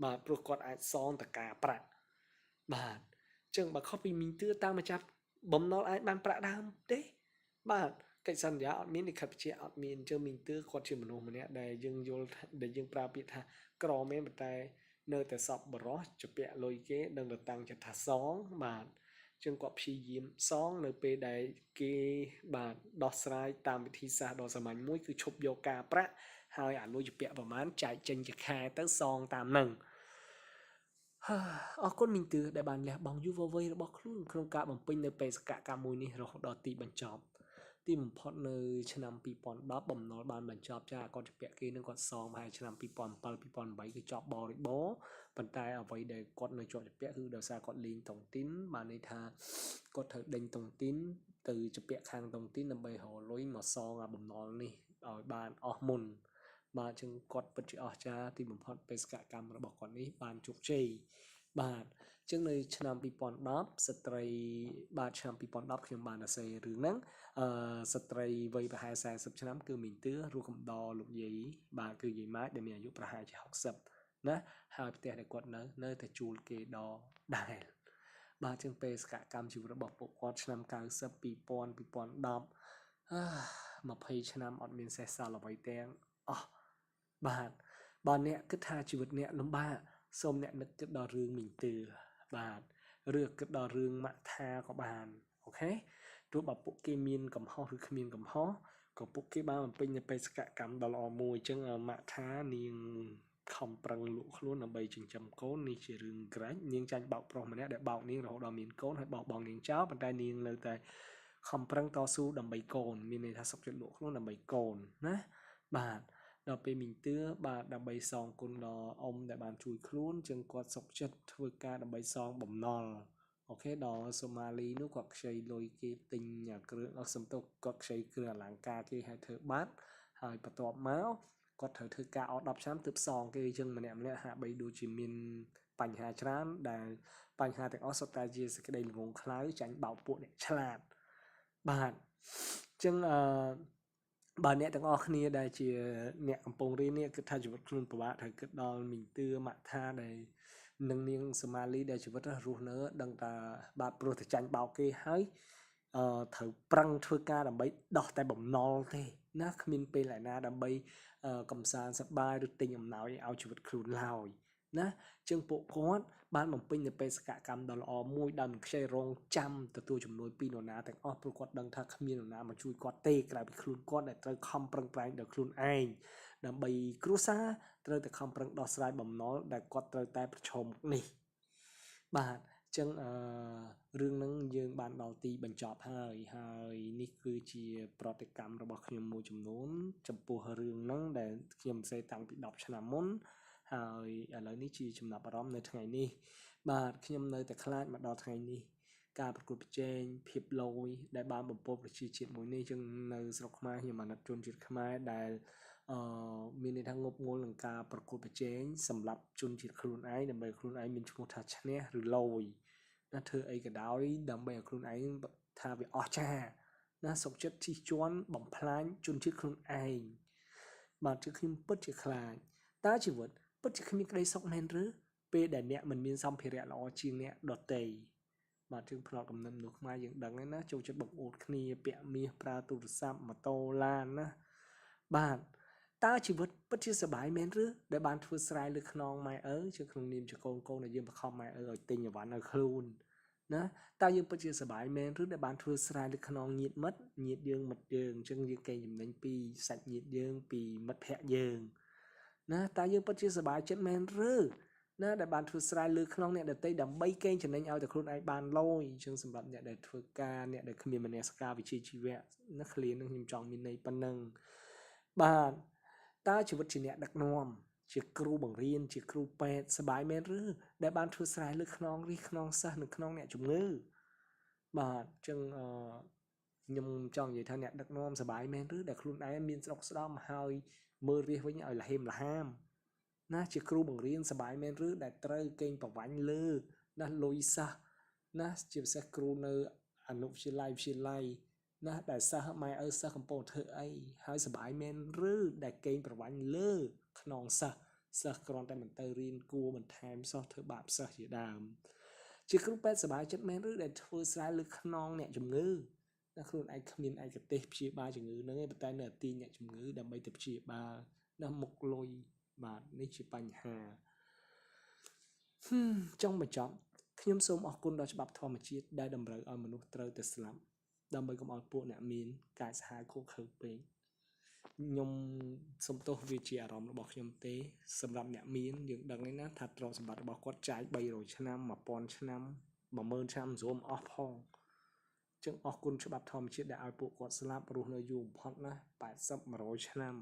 បាទព្រោះគាត់អាចសងតការប្រាក់បាទចឹងបើខុសពីមីងទឿតាមម្ចាស់បំណុលអាចបានប្រាក់ដើមទេបាទកិច្ចសន្យាអត់មានលិខិតបញ្ជាក់អត់មានអញ្ចឹងមីងទឿគាត់ជាមនុស្សម្នាក់ដែលយើងយល់ដែលយើងប្រើពាក្យថាក្រមែនប៉ុន្តែនៅតែសពបរោះជពាក់លុយគេនឹងទៅតាំងចិត្តថាសងបាទចឹងគាត់ព្យាយាមសងនៅពេលដែលគេបាទដោះស្រាយតាមវិធីសាស្ត្រដ៏សាមញ្ញមួយគឺឈប់យកការប្រាក់ហើយអាលុយជពាក់ប្រមាណចែកចេញជាខែទៅសងតាមនឹងអរគុណមីងទឿដែលបានលះបង់យុវវ័យរបស់ខ្លួនក្នុងការបំពេញនៅបេសកកម្មមួយនេះរហូតដល់ទីបញ្ចប់ទីបំផុតនៅឆ្នាំ2010បំណុលបានបញ្ចប់ចាគាត់ជពាក់គេនឹងគាត់សងប្រហែលឆ្នាំ2007 2008គឺចប់បរិបូរប៉ុន្តែអ្វីដែលគាត់នៅជាប់ជពាក់គឺដោយសារគាត់លេងតុងទីនបានន័យថាគាត់ត្រូវដេញតុងទីនទៅជពាក់ខាងតុងទីនដើម្បីរកលុយមកសងអាបំណុលនេះឲ្យបានអស់មុនបាទចឹងគាត់ពិតជាអស្ចារ្យទីបំផុតបេសកកម្មរបស់គាត់នេះបានជោគជ័យបាទចឹងនៅឆ្នាំ2010ស្ត្រីបាទឆ្នាំ2010ខ្ញុំបានសរសេររឿងហ្នឹងអឺស្ត្រីវ័យប្រហែល40ឆ្នាំគឺមីងទឿរស់កំដរលោកយាយបាទគឺយាយម៉ាចដែលមានអាយុប្រហែលជា60ណាហើយផ្ទះដែលគាត់នៅតែជួលគេដដែលបាទជាងបេសកកម្មជីវិតរបស់ពួកគាត់ឆ្នាំ90 2000 2010អឺ20ឆ្នាំអត់មានសេះសល់អ្វីទាំងអស់បាទបើអ្នកគិតថាជីវិតអ្នកលំបាកសូមអ្នកនឹកគិតដល់រឿងមីងទឿបាទឬគិតដល់រឿងម៉ាក់ថាក៏បានអូខេទោះបើពួកគេមានកំហុសឬគ្មានកំហុសក៏ពួកគេបានបំពេញនៅបេសកកម្មដ៏ល្អមួយអញ្ចឹងម៉ាក់ថានាងខំប្រឹងលក់ខ្លួនដើម្បីចិញ្ចឹមកូននេះជារឿងក្រាច់នាងចាញ់បោកប្រុសម្នាក់ដែលបោកនាងរហូតដល់មានកូនហើយបោះបង់នាងចោលប៉ុន្តែនាងនៅតែខំប្រឹងតស៊ូដើម្បីកូនមានន័យថាសុខចិត្តលក់ខ្លួនដើម្បីកូនណាបាទដល់ពេលមីងទឿបាទដើម្បីសងគុណដល់អ៊ំដែលបានជួយខ្លួនជាងគាត់សុខចិត្តធ្វើការដើម្បីសងបំណុលអូខេដល់សូម៉ាលីនោះគាត់ខ្ចីលុយគេទិញគ្រឿងអត់សំទោសគាត់ខ្ចីគ្រឿងអលង្ការគេឲ្យធ្វើបាត់ហើយបន្ទាប់មកគាត់ត្រូវធ្វើការអស់10ឆ្នាំទើបសងគេចឹងម្នាក់ម្នាក់ហាក់បីដូចជាមានបញ្ហាច្រើនដែលបញ្ហាទាំងអស់សុទ្ធតែជាសេចក្តីល្ងងខ្លៅចាញ់បោកពួកអ្នកឆ្លាតបាទចឹងអឺបើអ្នកទាំងអស់គ្នាដែលជាអ្នកកំពុងរៀននេះគិតថាជីវិតខ្លួនពិបាកត្រូវគិតដល់មីងទឿម៉ាក់ថាដែលនឹងនាងសូម៉ាលីដែលជីវិតរស់នៅដឹងថាបាទព្រោះតែចាញ់បោកគេហើយអឺត្រូវប្រឹងធ្វើការដើម្បីដោះតែបំណុលទេណាគ្មានពេលឯណាដើម្បីកំសាន្តសប្បាយឬទិញអំណោយឲ្យជីវិតខ្លួនឡើយណាជាងពួកគាត់បានបំពេញនៅបេសកកម្មដ៏ល្អមួយដោយមិនខ្ចីរងចាំទទួលជំនួយពីនរណាទាំងអស់ព្រោះគាត់ដឹងថាគ្មាននរណាមកជួយគាត់ទេក្រៅពីខ្លួនគាត់ដែលត្រូវខំប្រឹងប្រែងដោយខ្លួនឯងដើម្បីគ្រួសារត្រូវតែខំប្រឹងដោះស្រាយបំណុលដែលគាត់ត្រូវតែប្រឈមមុខនេះបាទចឹងអឺរឿងហ្នឹងយើងបានដល់ទីបញ្ចប់ហើយហើយនេះគឺជាប្រតិកម្មរបស់ខ្ញុំមួយចំនួនចំពោះរឿងហ្នឹងដែលខ្ញុំសេតាំងពី10ឆ្នាំមុនហើយឥឡូវនេះជាចំណាប់អារម្មណ៍នៅថ្ងៃនេះបាទខ្ញុំនៅតែខ្លាចមកដល់ថ្ងៃនេះការប្រកួតប្រជែងភាពលយដែលបានបំពោប្រជាជាតិមួយនេះចឹងនៅស្រុកខ្មែរខ្ញុំអាណិតជនជាតិខ្មែរដែលអឺមានន័យថាងប់ងល់នឹងការប្រកួតប្រជែងសម្រាប់ជនជាតិខ្លួនឯងដើម្បីខ្លួនឯងមានឈ្មោះថាឈ្នះឬលយណាធ្វើអីក៏ដោយដើម្បីឲ្យខ្លួនឯងថាវាអស្ចារ្យណាសុខចិត្តជិះជាន់បំផ្លាញជនជាតិខ្លួនឯងបាទគឺខ្ញុំពិតជាខ្លាចតើជីវិតពិតជាគ្មានក្តីសុខមែនឬពេលដែលអ្នកមិនមានសម្ភារៈល្អជាងអ្នកដទៃបាទជាងផ្នត់កំណត់មនុស្សខ្មែរយើងដឹងហើយណាចូលចិត្តបង្អួតគ្នាពាក់មាសប្រើទូរស័ព្ទម៉ូតូឡានណាបាទតើជីវិតពិតជាសប្បាយមែនឬដែលបានធ្វើស្រែលើខ្នងម៉ែឪជាក្នុងនាមជាកូនកូនដែលយើងបខំម៉ែឪឲ្យទិញអីវ៉ាន់ឲ្យខ្លួនណាតើយើងពិតជាសប្បាយមែនឬដែលបានធ្វើស្រែលើខ្នងញាតិមិត្តញាតិយើងមិត្តយើងអញ្ចឹងយើងកេងចំណេញពីសាច់ញាតិយើងពីមិត្តភ័ក្តិយើងណាតើយើងពិតជាសប្បាយចិត្តមែនឬណាដែលបានធ្វើស្រែលើខ្នងអ្នកដទៃដើម្បីកេងចំណេញឲ្យតែខ្លួនឯងបានលយអញ្ចឹងសម្រាប់អ្នកដែលធ្វើការអ្នកដែលគ្មានមនសិការវិជ្ជាជីវៈណាឃ្លានឹងខ្ញុំចង់មានន័យប៉ុណ្ណឹងបាទតើជីវិតជាអ្នកដឹកនាំ ជាគ្រូបង្រៀនជាគ្រូពេទ្យសប្បាយមែនឬដែលបានធ្វើស្រែលើខ្នងរិះខ្នងសិស្សនិងខ្នងអ្នកជំងឺបាទអញ្ចឹងអឺខ្ញុំចង់និយាយថាអ្នកដឹកនាំសប្បាយមែនឬដែលខ្លួនឯងមានស្រុកស្ដំហើយមើលរាជវិញឲ្យលហេមលហាមណាជាគ្រូបង្រៀនសប្បាយមែនឬដែលត្រូវកេងប្រវ័ញ្ចលើណាលុយសិស្សណាជាពិសេសគ្រូនៅអនុវិទ្យាល័យវិទ្យាល័យណាដែលសិស្សម៉ែឪសិស្សកំពុងធ្វើអីហើយសប្បាយមែនឬដែលកេងប្រវ័ញ្ចលើខ្នងសិស្សសិស្សគ្រាន់តែមិនទៅរៀនគួរបន្ថែមសោះធ្វើបាបសិស្សជាដើមជាគ្រូពេទ្យសប្បាយចិត្តមែនឬដែលធ្វើស្រែលើខ្នងអ្នកជំងឺណាខ្លួនឯងគ្មានឯកទេសព្យាបាលជំងឺហ្នឹងឯងប៉ុន្តែនៅទាញអ្នកជំងឺដើម្បីទៅព្យាបាលណាមុខលុយបាទនេះជាបញ្ហាចង់បញ្ចប់ខ្ញុំសូមអរគុណដល់ច្បាប់ធម្មជាតិដែលតម្រូវឲ្យមនុស្សត្រូវតែស្លាប់ដើម្បីកុំឲ្យពួកអ្នកមានកាចសាហាវខូខើពេកខ្ញុំសុំទោសវាជាអារម្មណ៍របស់ខ្ញុំទេសម្រាប់អ្នកមានយើងដឹងហើយណាថាទ្រព្យសម្បត្តិរបស់គាត់ចាយ300ឆ្នាំ1000ឆ្នាំ10000ឆ្នាំស្រួលអស់ផងចឹងអរគុណច្បាប់ធម្មជាតិដែលឲ្យពួកគាត់ស្លាប់រស់នៅយូរបំផុតណា80 100ឆ្នាំ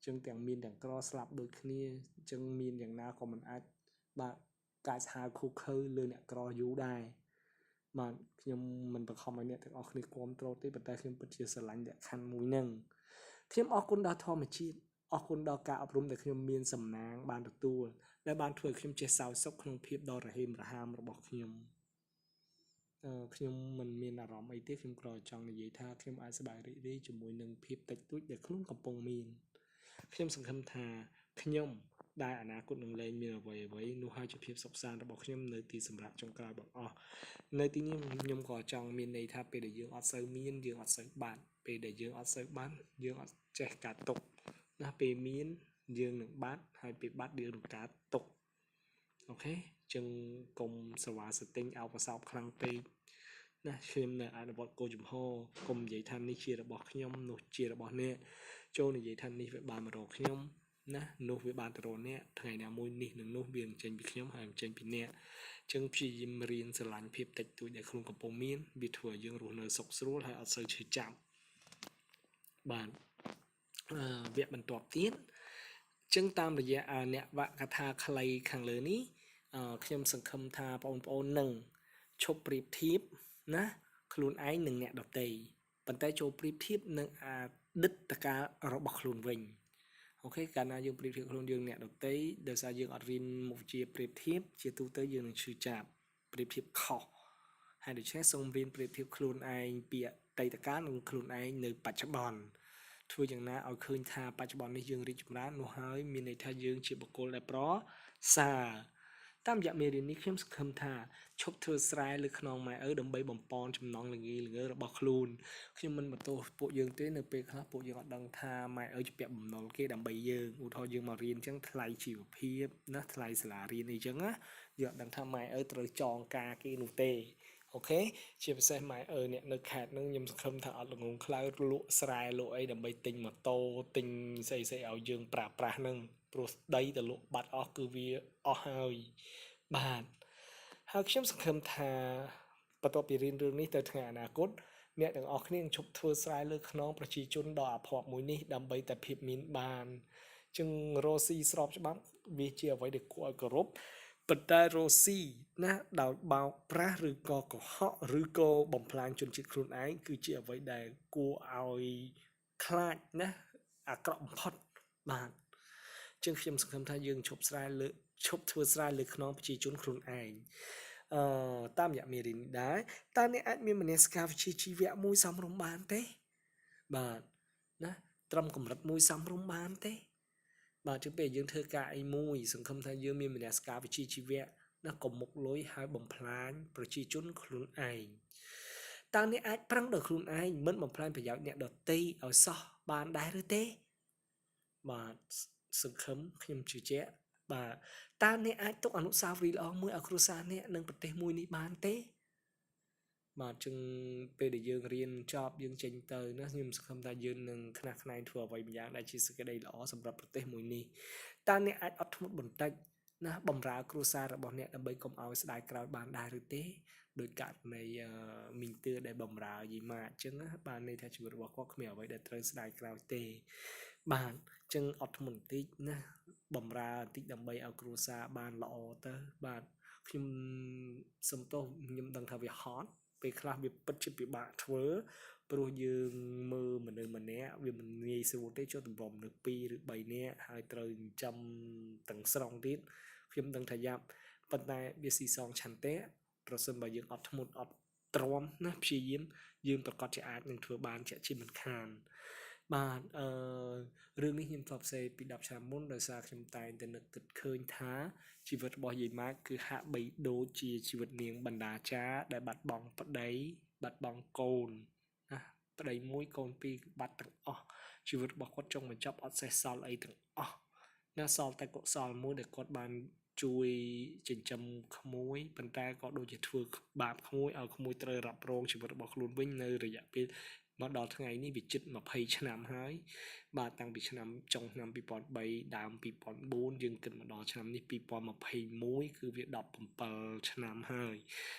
ចឹងទាំងមានទាំងក្រស្លាប់ដូចគ្នាចឹងមានយ៉ាងណាក៏មិនអាចបាទកាចសាហាវខូខើលើអ្នកក្រយូរដែរបាទខ្ញុំមិនបង្ខំឲ្យអ្នកទាំងអស់គ្នាគាំទ្រទេប៉ុន្តែខ្ញុំពិតជាស្រឡាញ់លក្ខខណ្ឌមួយហ្នឹងខ្ញុំអរគុណដល់ធម្មជាតិអរគុណដល់ការអប់រំដែលខ្ញុំមានសំណាងបានទទួលដែលបានធ្វើឲ្យខ្ញុំចេះសោយសុខក្នុងភាពដ៏រហេមរហាមរបស់ខ្ញុំខ្ញុំមិនមានអារម្មណ៍អីទេខ្ញុំគ្រាន់តែចង់និយាយថាខ្ញុំអាចសប្បាយរីករាយជាមួយនឹងភាពតិចតួចដែលខ្លួនកំពុងមានខ្ញុំសង្ឃឹមថាខ្ញុំដែលអនាគតនឹងលែងមានអ្វីអ្វីនោះហើយជាភាពសុខសាន្តរបស់ខ្ញុំនៅទីសម្រាប់ចុងក្រោយបង្អស់នៅទីនេះខ្ញុំក៏ចង់មានន័យថាពេលដែលយើងអត់សូវមានយើងអត់សូវបាត់ពេលដែលយើងអត់សូវបានយើងអត់ចេះការទុកណាពេលមានយើងនឹងបាត់ហើយពេលបាត់យើងនឹងការទុកអូខេចឹងកុំសវ៉ាសទិញអោបសោបខ្លាំងពេកណាខ្ញុំនៅអនុវត្តគោលជំហរកុំនិយាយថានេះជារបស់ខ្ញុំនោះជារបស់អ្នកចូលនិយាយថានេះវាបានមករកខ្ញុំណានោះវាបានទៅរកអ្នកថ្ងៃណាមួយនេះនឹងនោះវាចេញពីខ្ញុំហើយចេញពីអ្នកចឹងព្យាយាមរៀនស្រឡាញ់ភាពតិចតួចដែលខ្លួនកំពុងមានវាធ្វើឲ្យយើងរស់នៅសុខស្រួលហើយអត់សូវឈឺចាប់បាទវគ្គបន្ទាប់ទៀតចឹងតាមរយៈអ្នកវកថាខ្លីខាងលើនេះខ្ញុំសង្ឃឹមថាបងប្អូននឹងឈប់ប្រៀបធៀបណាខ្លួនឯងនិងអ្នកដទៃប៉ុន្តែចូលប្រៀបធៀបនឹងអតីតកាលរបស់ខ្លួនវិញអូខេកាលណាយើងប្រៀបធៀបខ្លួនយើងអ្នកដទៃដោយសារយើងអត់រៀនមុខវិជ្ជាប្រៀបធៀបជាទូទៅយើងនឹងឈឺចាប់ប្រៀបធៀបខុសហើយដូច្នេះសូមរៀនប្រៀបធៀបខ្លួនឯងពីអតីតកាលនិងខ្លួនឯងនៅបច្ចុប្បន្នធ្វើយ៉ាងណាឲ្យឃើញថាបច្ចុប្បន្ននេះយើងរីកចម្រើននោះហើយមានន័យថាយើងជាបុគ្គលដែលប្រសើរតាមរយៈមេរៀននេះខ្ញុំសង្ឃឹមថាឈប់ធ្វើស្រែលើខ្នងម៉ែឪដើម្បីបំពន់ចំណងល្ងីល្ងើរបស់ខ្លួនខ្ញុំមិនបន្ទោសពួកយើងទេនៅពេលខ្លះពួកយើងអត់ដឹងថាម៉ែឪជាពាក់បំណុលគេដើម្បីយើងឧទាហរណ៍យើងមករៀនអញ្ចឹងថ្លៃជីវភាពណាថ្លៃសាលារៀនអីចឹងណាយើងអត់ដឹងថាម៉ែឪត្រូវចងការគេនោះទេអូខេជាពិសេសម៉ែឪអ្នកនៅខេត្តហ្នឹងខ្ញុំសង្ឃឹមថាអត់ល្ងងខ្លៅលក់ស្រែលក់អីដើម្បីទិញម៉ូតូទិញស្អីស្អីឲ្យយើងប្រើប្រាស់ហ្នឹងព្រោះដីទៅលក់បាត់អស់គឺវាអស់ហើយបាទហើយខ្ញុំសង្ឃឹមថាបន្ទាប់ពីរៀនរឿងនេះទៅថ្ងៃអនាគតអ្នកទាំងអស់គ្នានឹងឈប់ធ្វើស្រែលើខ្នងប្រជាជនដ៏អភ័ព្វមួយនេះដើម្បីតែភាពមានបានចឹងរ៉ូស៊ីស្របច្បាប់វាជាអ្វីដែលគួរឲ្យគោរពប៉ុន្តែរ៉ូស៊ីណាដោយបោកប្រាស់ឬក៏កុហកឬក៏បំផ្លាញជនជាតិខ្លួនឯងគឺជាអ្វីដែលគួរឲ្យខ្លាចណាអាក្រក់បំផុតបាទចឹងខ្ញុំសង្ឃឹមថាយើងឈប់ស្រែលើឈប់ធ្វើស្រែលើខ្នងប្រជាជនខ្លួនឯងតាមរយៈមេរៀននេះដែរតើអ្នកអាចមានមនសិការវិជ្ជាជីវៈមួយសមរម្យបានទេបាទណាត្រឹមកម្រិតមួយសមរម្យបានទេបាទជាងពេលយើងធ្វើការអីមួយសង្ឃឹមថាយើងមានមនសិការវិជ្ជាជីវៈណាកុំមុខលុយហើយបំផ្លាញប្រជាជនខ្លួនឯងតើអ្នកអាចប្រឹងដោយខ្លួនឯងមិនបំផ្លាញប្រយោជន៍អ្នកដទៃឲ្យសោះបានដែរឬទេបាទសង្ឃឹមខ្ញុំជឿជាក់បាទតើអ្នកអាចទុកអនុស្សាវរីយ៍ល្អមួយឲ្យគ្រួសារអ្នកនិងប្រទេសមួយនេះបានទេបាទចឹងពេលដែលយើងរៀនចប់យើងចេញទៅណាខ្ញុំសង្ឃឹមថាយើងនឹងខ្នះខ្នែងធ្វើអ្វីម្យ៉ាងដែលជាសេចក្តីល្អសម្រាប់ប្រទេសមួយនេះតើអ្នកអាចអត់ធ្មត់បន្តិចណាបំរើគ្រួសាររបស់អ្នកដើម្បីកុំឲ្យស្ដាយក្រោយបានដែរឬទេដោយករណីមីងទឿដែលបំរើយីម៉ាអញ្ចឹងណាបានន័យថាជីវិតរបស់គាត់គ្មានអ្វីដែលត្រូវស្ដាយក្រោយទេបាទអញ្ចឹងអត់ធ្មត់បន្តិចណា បំរើបន្តិចដើម្បីឲ្យគ្រួសារបានល្អទៅបាទខ្ញុំសុំទោសខ្ញុំដឹងថាវាហត់ពេលខ្លះវាពិតជាពិបាកធ្វើព្រោះយើងមើលមនុស្សម្នាក់វាមិនងាយស្រួលទេចូលទម្រាំមនុស្ស2ឬ3នាក់ហើយត្រូវចិញ្ចឹមទាំងស្រុងទៀតខ្ញុំដឹងថាយ៉ាប់ប៉ុន្តែវាស៊ីសងឆន្ទៈប្រសិនបើយើងអត់ធ្មត់អត់ទ្រាំណាព្យាយាមយើងប្រកាសជាអាចនឹងធ្វើបានជាក់ជាមិនខានបាទអឺរឿងនេះខ្ញុំធ្លាប់សេពី10ឆ្នាំមុនដោយសារខ្ញុំតែងតែនឹកគិតឃើញថាជីវិតរបស់យាយម៉ាកគឺហាក់បីដូចជាជីវិតនាងបណ្ដាចាដែលបាត់បង់ប្តីបាត់បង់កូនណាប្តីមួយកូនពីរបាត់ទាំងអស់ជីវិតរបស់គាត់ចុងបញ្ចប់អត់សេះសល់អីទាំងអស់ណាសល់តែកុសលមួយដែលគាត់បានជួយចិញ្ចឹមក្មួយប៉ុន្តែក៏ដូចជាធ្វើបាបក្មួយឲ្យក្មួយត្រូវរ៉ាប់រងជីវិតរបស់ខ្លួនវិញនៅរយៈពេលមកដល់ថ្ងៃនេះវាជិត20ឆ្នាំហើយបាទតាំងពីឆ្នាំចុងឆ្នាំ2003ដើម2004យើងគិតមកដល់ឆ្នាំនេះ2021គឺវា17ឆ្នាំហើយ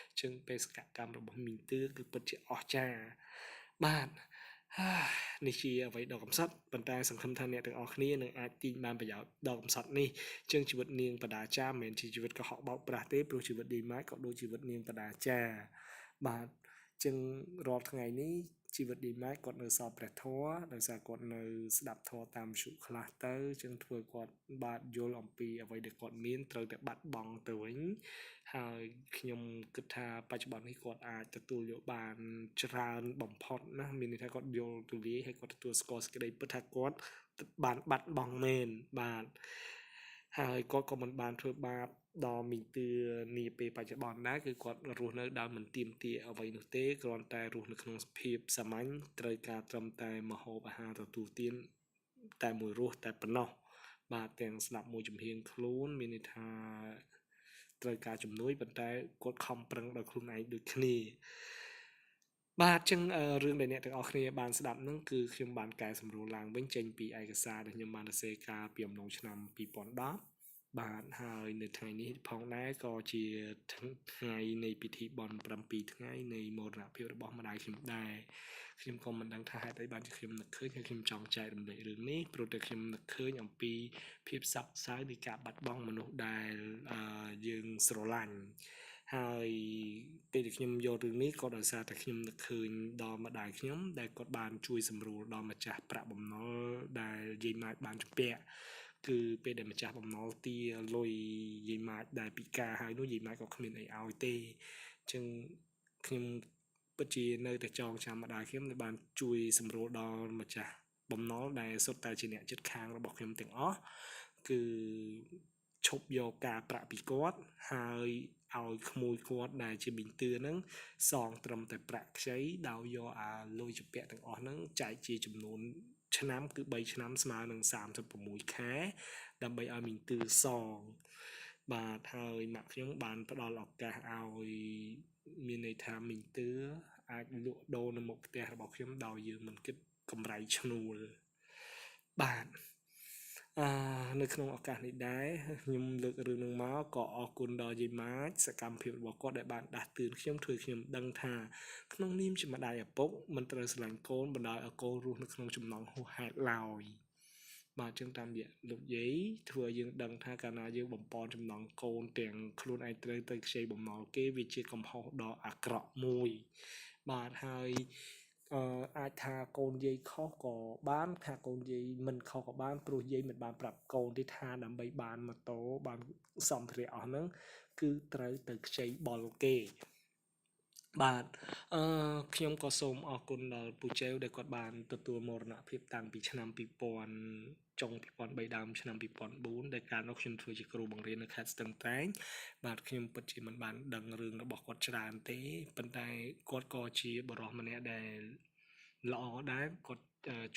អញ្ចឹងបេសកកម្មរបស់មីងទឿគឺពិតជាអស្ចារ្យបាទនេះជាអ្វីដ៏កំសត់ប៉ុន្តែសង្ឃឹមថាអ្នកទាំងអស់គ្នានឹងអាចទាញបានប្រយោជន៍ដ៏កំសត់នេះជាងជីវិតនាងបដាចាមិនមែនជាជីវិតកុហកបោកប្រាស់ទេព្រោះជីវិតឌីម៉ាក៏ដូចជីវិតនាងបដាចាបាទជាងរាល់ថ្ងៃនេះជីវិតឌីម៉ាគាត់នៅសល់ព្រះធម៌ដោយសារគាត់នៅស្ដាប់ធម៌តាមវិទ្យុខ្លះទៅចឹងធ្វើគាត់បាទយល់អំពីអ្វីដែលគាត់មានត្រូវតែបាត់បង់ទៅវិញហើយខ្ញុំគិតថាបច្ចុប្បន្ននេះគាត់អាចទទួលយកបានច្រើនបំផុតណាមានន័យថាគាត់យល់ទូលាយហើយគាត់ទទួលស្គាល់សេចក្តីពិតថាគាត់បានបាត់បង់មែនបាទហើយគាត់ក៏មិនបានធ្វើបាបដល់មីងទឿនាពេលបច្ចុប្បន្នដែរគឺគាត់រស់នៅដោយមិនទាមទារអ្វីនោះទេគ្រាន់តែរស់នៅក្នុងសភាពសាមញ្ញត្រូវការត្រឹមតែម្ហូបអាហារទទួលទានតែមួយរសតែប៉ុណ្ណោះបាទទាំងស្ដាប់មួយចំហៀងខ្លួនមានន័យថាត្រូវការជំនួយប៉ុន្តែគាត់ខំប្រឹងដោយខ្លួនឯងដូចគ្នាបាទចឹងរឿងដែលអ្នកទាំងអស់គ្នាបានស្ដាប់នឹងគឺខ្ញុំបានកែសម្រួលឡើងវិញចេញពីឯកសារដែលខ្ញុំបានសរសេរកាលពីអំឡុងឆ្នាំ2010បាទហើយនៅថ្ងៃនេះផងដែរក៏ជាថ្ងៃនៃពិធីបុណ្យ7ថ្ងៃនៃមរណភាពរបស់ម្ដាយខ្ញុំដែរខ្ញុំក៏មិនដឹងថាហេតុអីបានជាខ្ញុំនឹកឃើញហើយខ្ញុំចង់ចែករំលែករឿងនេះព្រោះតែខ្ញុំនឹកឃើញអំពីភាពសោកសៅនៃការបាត់បង់មនុស្សដែលយើងស្រឡាញ់ហើយពេលដែលខ្ញុំយករឿងនេះក៏ដោយសារតែខ្ញុំនឹកឃើញដល់ម្ដាយខ្ញុំដែលគាត់បានជួយសម្រួលដល់ម្ចាស់ប្រាក់បំណុលដែលយាយម៉ាចបានជំពាក់គឺពេលដែលម្ចាស់បំណុលទាលុយយាយម៉ាចដែលពិការហើយនោះយាយម៉ាចក៏គ្មានអីឲ្យទេអញ្ចឹងខ្ញុំពិតជានៅតែចងចាំម្ដាយខ្ញុំដែលបានជួយសម្រួលដល់ម្ចាស់បំណុលដែលសុទ្ធតែជាអ្នកជិតខាងរបស់ខ្ញុំទាំងអស់គឺឈប់យកការប្រាក់ពីគាត់ហើយឲ្យក្មួយគាត់ដែលជាមីងទឿហ្នឹងសងត្រឹមតែប្រាក់ខ្ចីដោយយកអាលុយជំពាក់ទាំងអស់ហ្នឹងចែកជាចំនួនឆ្នាំគឺ3ឆ្នាំស្មើនឹង36ខែដើម្បីឲ្យមីងទឿសងបាទហើយម៉ាក់ខ្ញុំបានផ្ដល់ឱកាសឲ្យមានន័យថាមីងទឿអាចលក់ដូរនៅមុខផ្ទះរបស់ខ្ញុំដោយយើងមិនគិតកម្រៃឈ្នួលបាទនៅក្នុងឱកាសនេះដែរខ្ញុំលើករឿងនឹងមកក៏អរគុណដល់យាយម៉ាចសកម្មភាពរបស់គាត់ដែលបានដាស់តឿនខ្ញុំធ្វើខ្ញុំដឹងថាក្នុងនាមជាម្ដាយឪពុកមិនត្រូវស្រឡាញ់កូនបណ្ដោយឲ្យកូនរស់នៅក្នុងចំណងហួសហេតុឡើយបាទចឹងតាមរយៈលោកយាយធ្វើឲ្យយើងដឹងថាកាលណាយើងបំពន់ចំណងកូនទាំងខ្លួនឯងត្រូវទៅខ្ចីបំណុលគេវាជាកំហុសដ៏អាក្រក់មួយបាទហើយអាចថាកូនយាយខុសក៏បានថាកូនយាយមិនខុសក៏បានព្រោះយាយមិនបានប្រាប់កូនទេថាដើម្បីបានម៉ូតូបានសម្ភារៈអស់ហ្នឹងគឺត្រូវទៅខ្ចីបុលគេបាទខ្ញុំក៏សូមអរគុណដល់ពូជែវដែលគាត់បានទទួលមរណភាពតាំងពីឆ្នាំ2000ចុង2003ដើមឆ្នាំ2004ដែលកាលនោះខ្ញុំធ្វើជាគ្រូបង្រៀននៅខេត្តស្ទឹងត្រែងបាទខ្ញុំពិតជាមិនបានដឹងរឿងរបស់គាត់ច្រើនទេប៉ុន្តែគាត់ក៏ជាបុរសម្នាក់ដែលល្អដែរគាត់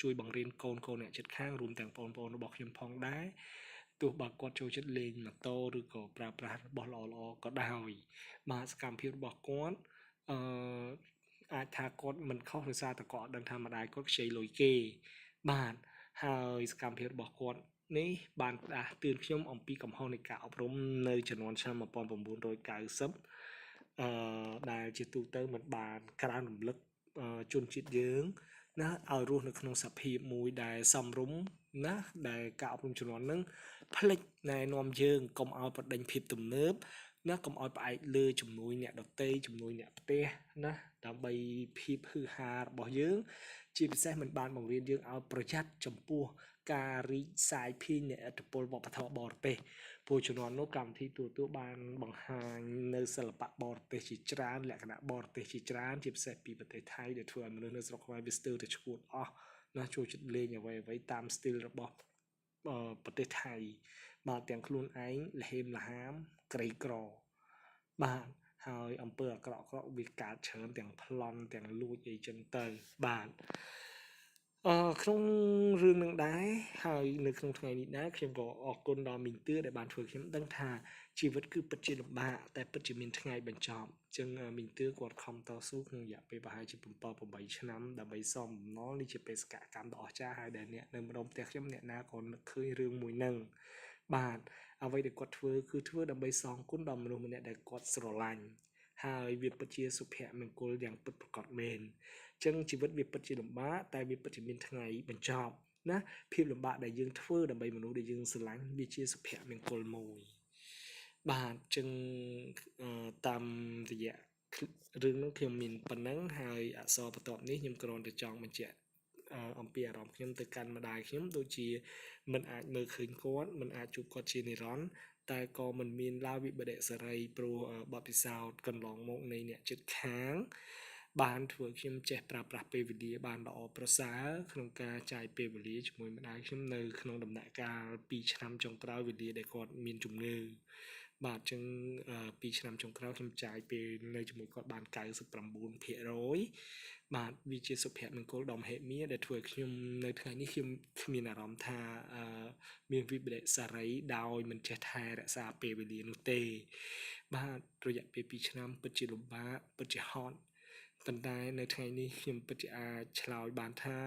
ជួយបង្រៀនកូនៗអ្នកជិតខាងរួមទាំងបងប្អូនរបស់ខ្ញុំផងដែរទោះបើគាត់ចូលចិត្តលេងម៉ូតូឬក៏ប្រើប្រាស់របស់ល្អៗក៏ដោយបាទសកម្មភាពរបស់គាត់អាចថាគាត់មិនខុសដោយសារតែគាត់អត់ដឹងថាម្ដាយគាត់ខ្ចីលុយគេបាទហើយសកម្មភាពរបស់គាត់នេះបានដាស់តឿនខ្ញុំអំពីកំហុសនៃការអប់រំនៅជំនាន់ឆ្នាំ1990ដែលជាទូទៅមិនបានក្រើនរំលឹកជនជាតិយើងណាឲ្យរស់នៅក្នុងសភាពមួយដែលសមរម្យណាដែលការអប់រំជំនាន់ហ្នឹង ភ្លេចណែនាំយើងកុំឲ្យប្រដេញភាពទំនើបណាកុំឲ្យផ្អែកលើជំនួយអ្នកដទៃជំនួយអ្នកផ្ទះណាដើម្បីភាពហឺហារបស់យើង ជាពិសេសមិនបានបង្រៀនយើងឲ្យប្រយ័ត្នចំពោះការរីកសាយភាយនៃឥទ្ធិពលវប្បធម៌បរទេសព្រោះជំនាន់នោះកម្មវិធីទូរទស្សន៍បានបង្ហាញនៅសិល្បៈបរទេសជាច្រើនលក្ខណៈបរទេសជាច្រើនជាពិសេសពីប្រទេសថៃដែលធ្វើឲ្យមនុស្សនៅស្រុកខ្មែរវាស្ទើរតែឈួតអស់ណាចូលចិត្តលេងអ្វីៗតាម style របស់ប្រទេសថៃបាទទាំងខ្លួនឯងលហេមលហាមក្រីក្របាទហើយអំពើអាក្រក់ៗវាកើតច្រើនទាំងប្លន់ទាំងលួចអីចឹងទៅបាទអឺក្នុងរឿងនឹងដែរហើយនៅក្នុងថ្ងៃនេះដែរខ្ញុំក៏អរគុណដល់មីងទឿដែលបានធ្វើខ្ញុំដឹងថាជីវិតគឺពិតជាលំបាកតែពិតជាមានថ្ងៃបញ្ចប់អញ្ចឹងមីងទឿគាត់ខំតស៊ូក្នុងរយៈពេលប្រហែលជា7 8ឆ្នាំដើម្បីសងបំណុលនេះជាបេសកកម្មដ៏អស្ចារ្យហើយដែលអ្នកនៅម្ដុំផ្ទះខ្ញុំអ្នកណាក៏នឹកឃើញរឿងមួយហ្នឹងបាទអ្វីដែលគាត់ធ្វើគឺធ្វើដើម្បីសងគុណដល់មនុស្សម្នាក់ដែលគាត់ស្រឡាញ់ហើយវាពិតជាសុភមង្គលយ៉ាងពិតប្រាកដមែនអញ្ចឹងជីវិតវាពិតជាលំបាកតែវាពិតជាមានថ្ងៃបញ្ចប់ណាភាពលំបាកដែលយើងធ្វើដើម្បីមនុស្សដែលយើងស្រឡាញ់វាជាសុភមង្គលមួយបាទអញ្ចឹងតាមរយៈរឿងនោះខ្ញុំមានប៉ុណ្ណឹងហើយអក្សរបន្ទាប់នេះខ្ញុំគ្រាន់តែចង់បញ្ជាក់អំពីអារម្មណ៍ខ្ញុំទៅកាន់ម្ដាយខ្ញុំដូចជាមិនអាចមើលឃើញគាត់មិនអាចជួបគាត់ជានិរន្តរ៍តែក៏មិនមានឡើយវិបត្តិសេរីព្រោះបទពិសោធន៍កន្លងមកនៃអ្នកជិតខាងបានធ្វើខ្ញុំចេះប្រើប្រាស់ពេលវេលាបានល្អប្រសើរក្នុងការចាយពេលវេលាជាមួយម្ដាយខ្ញុំនៅក្នុងដំណាក់កាល2ឆ្នាំចុងក្រោយវេលាដែលគាត់មានជំងឺបាទអញ្ចឹង2ឆ្នាំចុងក្រោយខ្ញុំចាយពេលនៅជាមួយគាត់បាន99%បាទវាជាសុភមង្គលដ៏មហិមាដែលធ្វើឲ្យខ្ញុំនៅថ្ងៃនេះខ្ញុំគ្មានអារម្មណ៍ថាមានវិបត្តិសារីដោយមិនចេះថែរក្សាពេលវេលានោះទេបាទរយៈពេល2ឆ្នាំពិតជាលំបាកពិតជាហត់ប៉ុន្តែនៅថ្ងៃនេះខ្ញុំពិតជាអាចឆ្លើយបានថា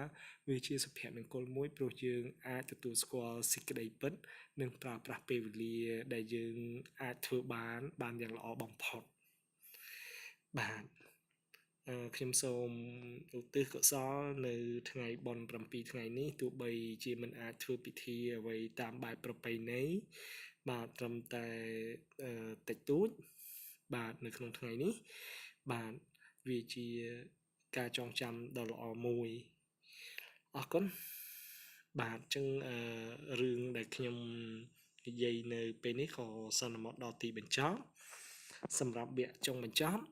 វាជាសុភមង្គលមួយព្រោះយើងអាចទទួលស្គាល់សេចក្តីពិតនិងប្រើប្រាស់ពេលវេលាដែលយើងអាចធ្វើបានបានយ៉ាងល្អបំផុតបាទខ្ញុំសូមឧទ្ទិសកុសលនៅថ្ងៃបុណ្យ7ថ្ងៃនេះទោះបីជាមិនអាចធ្វើពិធីអ្វីតាមបែបប្រពៃណីបាទត្រឹមតែតិចតួចបាទនៅក្នុងថ្ងៃនេះបាទវាជាការចងចាំដ៏ល្អមួយអរគុណបាទអញ្ចឹងរឿងដែលខ្ញុំនិយាយនៅពេលនេះក៏សន្មតដល់ទីបញ្ចប់សម្រាប់វគ្គចុងបញ្ចប់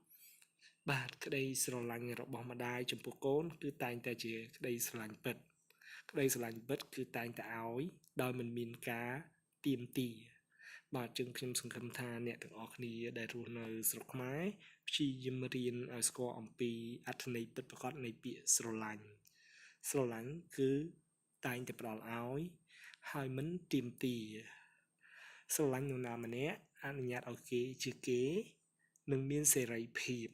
បាទក្តីស្រឡាញ់របស់ម្ដាយចំពោះកូនគឺតែងតែជាក្តីស្រឡាញ់ពិតក្តីស្រឡាញ់ពិតគឺតែងតែឲ្យដោយមិនមានការទាមទារបាទចឹងខ្ញុំសង្ឃឹមថាអ្នកទាំងអស់គ្នាដែលរស់នៅស្រុកខ្មែរព្យាយាមរៀនឲ្យស្គាល់អំពីអត្ថន័យពិតប្រាកដនៃពាក្យស្រឡាញ់ស្រឡាញ់គឺតែងតែផ្ដល់ឲ្យហើយមិនទាមទារស្រឡាញ់នរណាម្នាក់អនុញ្ញាតឲ្យគេជាគេនិងមានសេរីភាព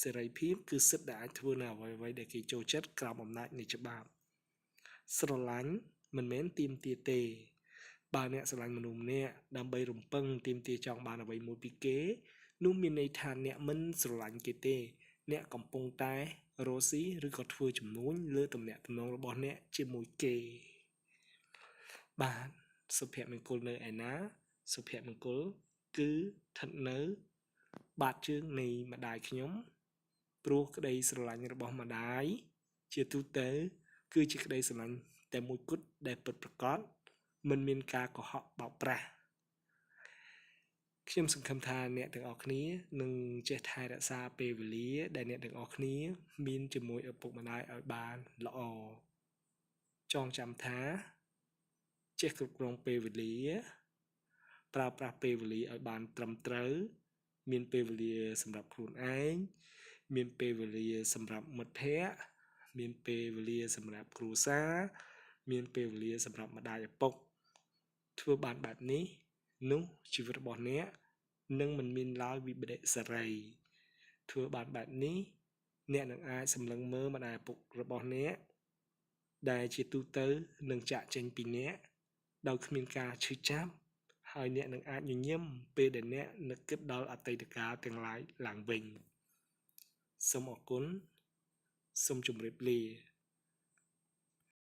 សេរីភាពគឺសិទ្ធិដែលអាចធ្វើនៅអ្វីៗដែលគេចូលចិត្តក្រោមអំណាចនៃច្បាប់ស្រឡាញ់មិនមែនទាមទារទេបើអ្នកស្រឡាញ់មនុស្សម្នាក់ដើម្បីរំពឹងទាមទារចង់បានអ្វីមួយពីគេនោះមានន័យថាអ្នកមិនស្រឡាញ់គេទេអ្នកកំពុងតែរកស៊ីឬក៏ធ្វើជំនួញលើទំនាក់ទំនងរបស់អ្នកជាមួយគេបាទសុភមង្គលនៅឯណាសុភមង្គលគឺស្ថិតនៅបាតជើងនៃម្ដាយខ្ញុំព្រោះក្តីស្រឡាញ់របស់ម្ដាយជាទូទៅគឺជាក្តីស្រឡាញ់តែមួយគត់ដែលពិតប្រាកដមិនមានការកុហកបោកប្រាស់ខ្ញុំសង្ឃឹមថាអ្នកទាំងអស់គ្នានឹងចេះថែរក្សាពេលវេលាដែលអ្នកទាំងអស់គ្នាមានជាមួយឪពុកម្ដាយឲ្យបានល្អចងចាំថាចេះគ្រប់គ្រងពេលវេលាប្រើប្រាស់ពេលវេលាឲ្យបានត្រឹមត្រូវមានពេលវេលាសម្រាប់ខ្លួនឯងមានពេលវេលាសម្រាប់មិត្តភ័ក្តិមានពេលវេលាសម្រាប់គ្រួសារមានពេលវេលាសម្រាប់ម្ដាយឪពុកធ្វើបានបែបនេះនោះជីវិតរបស់អ្នកនឹងមិនមានឡើយវិបត្តិសេរីធ្វើបានបែបនេះអ្នកនឹងអាចសម្លឹងមើលម្ដាយឪពុករបស់អ្នកដែលជាទូទៅនឹងចាកចេញពីអ្នកដោយគ្មានការឈឺចាប់ហើយអ្នកនឹងអាចញញឹមពេលដែលអ្នកនឹកគិតដល់អតីតកាលទាំងឡាយឡើងវិញសូមអរគុណសូមជម្រាបលា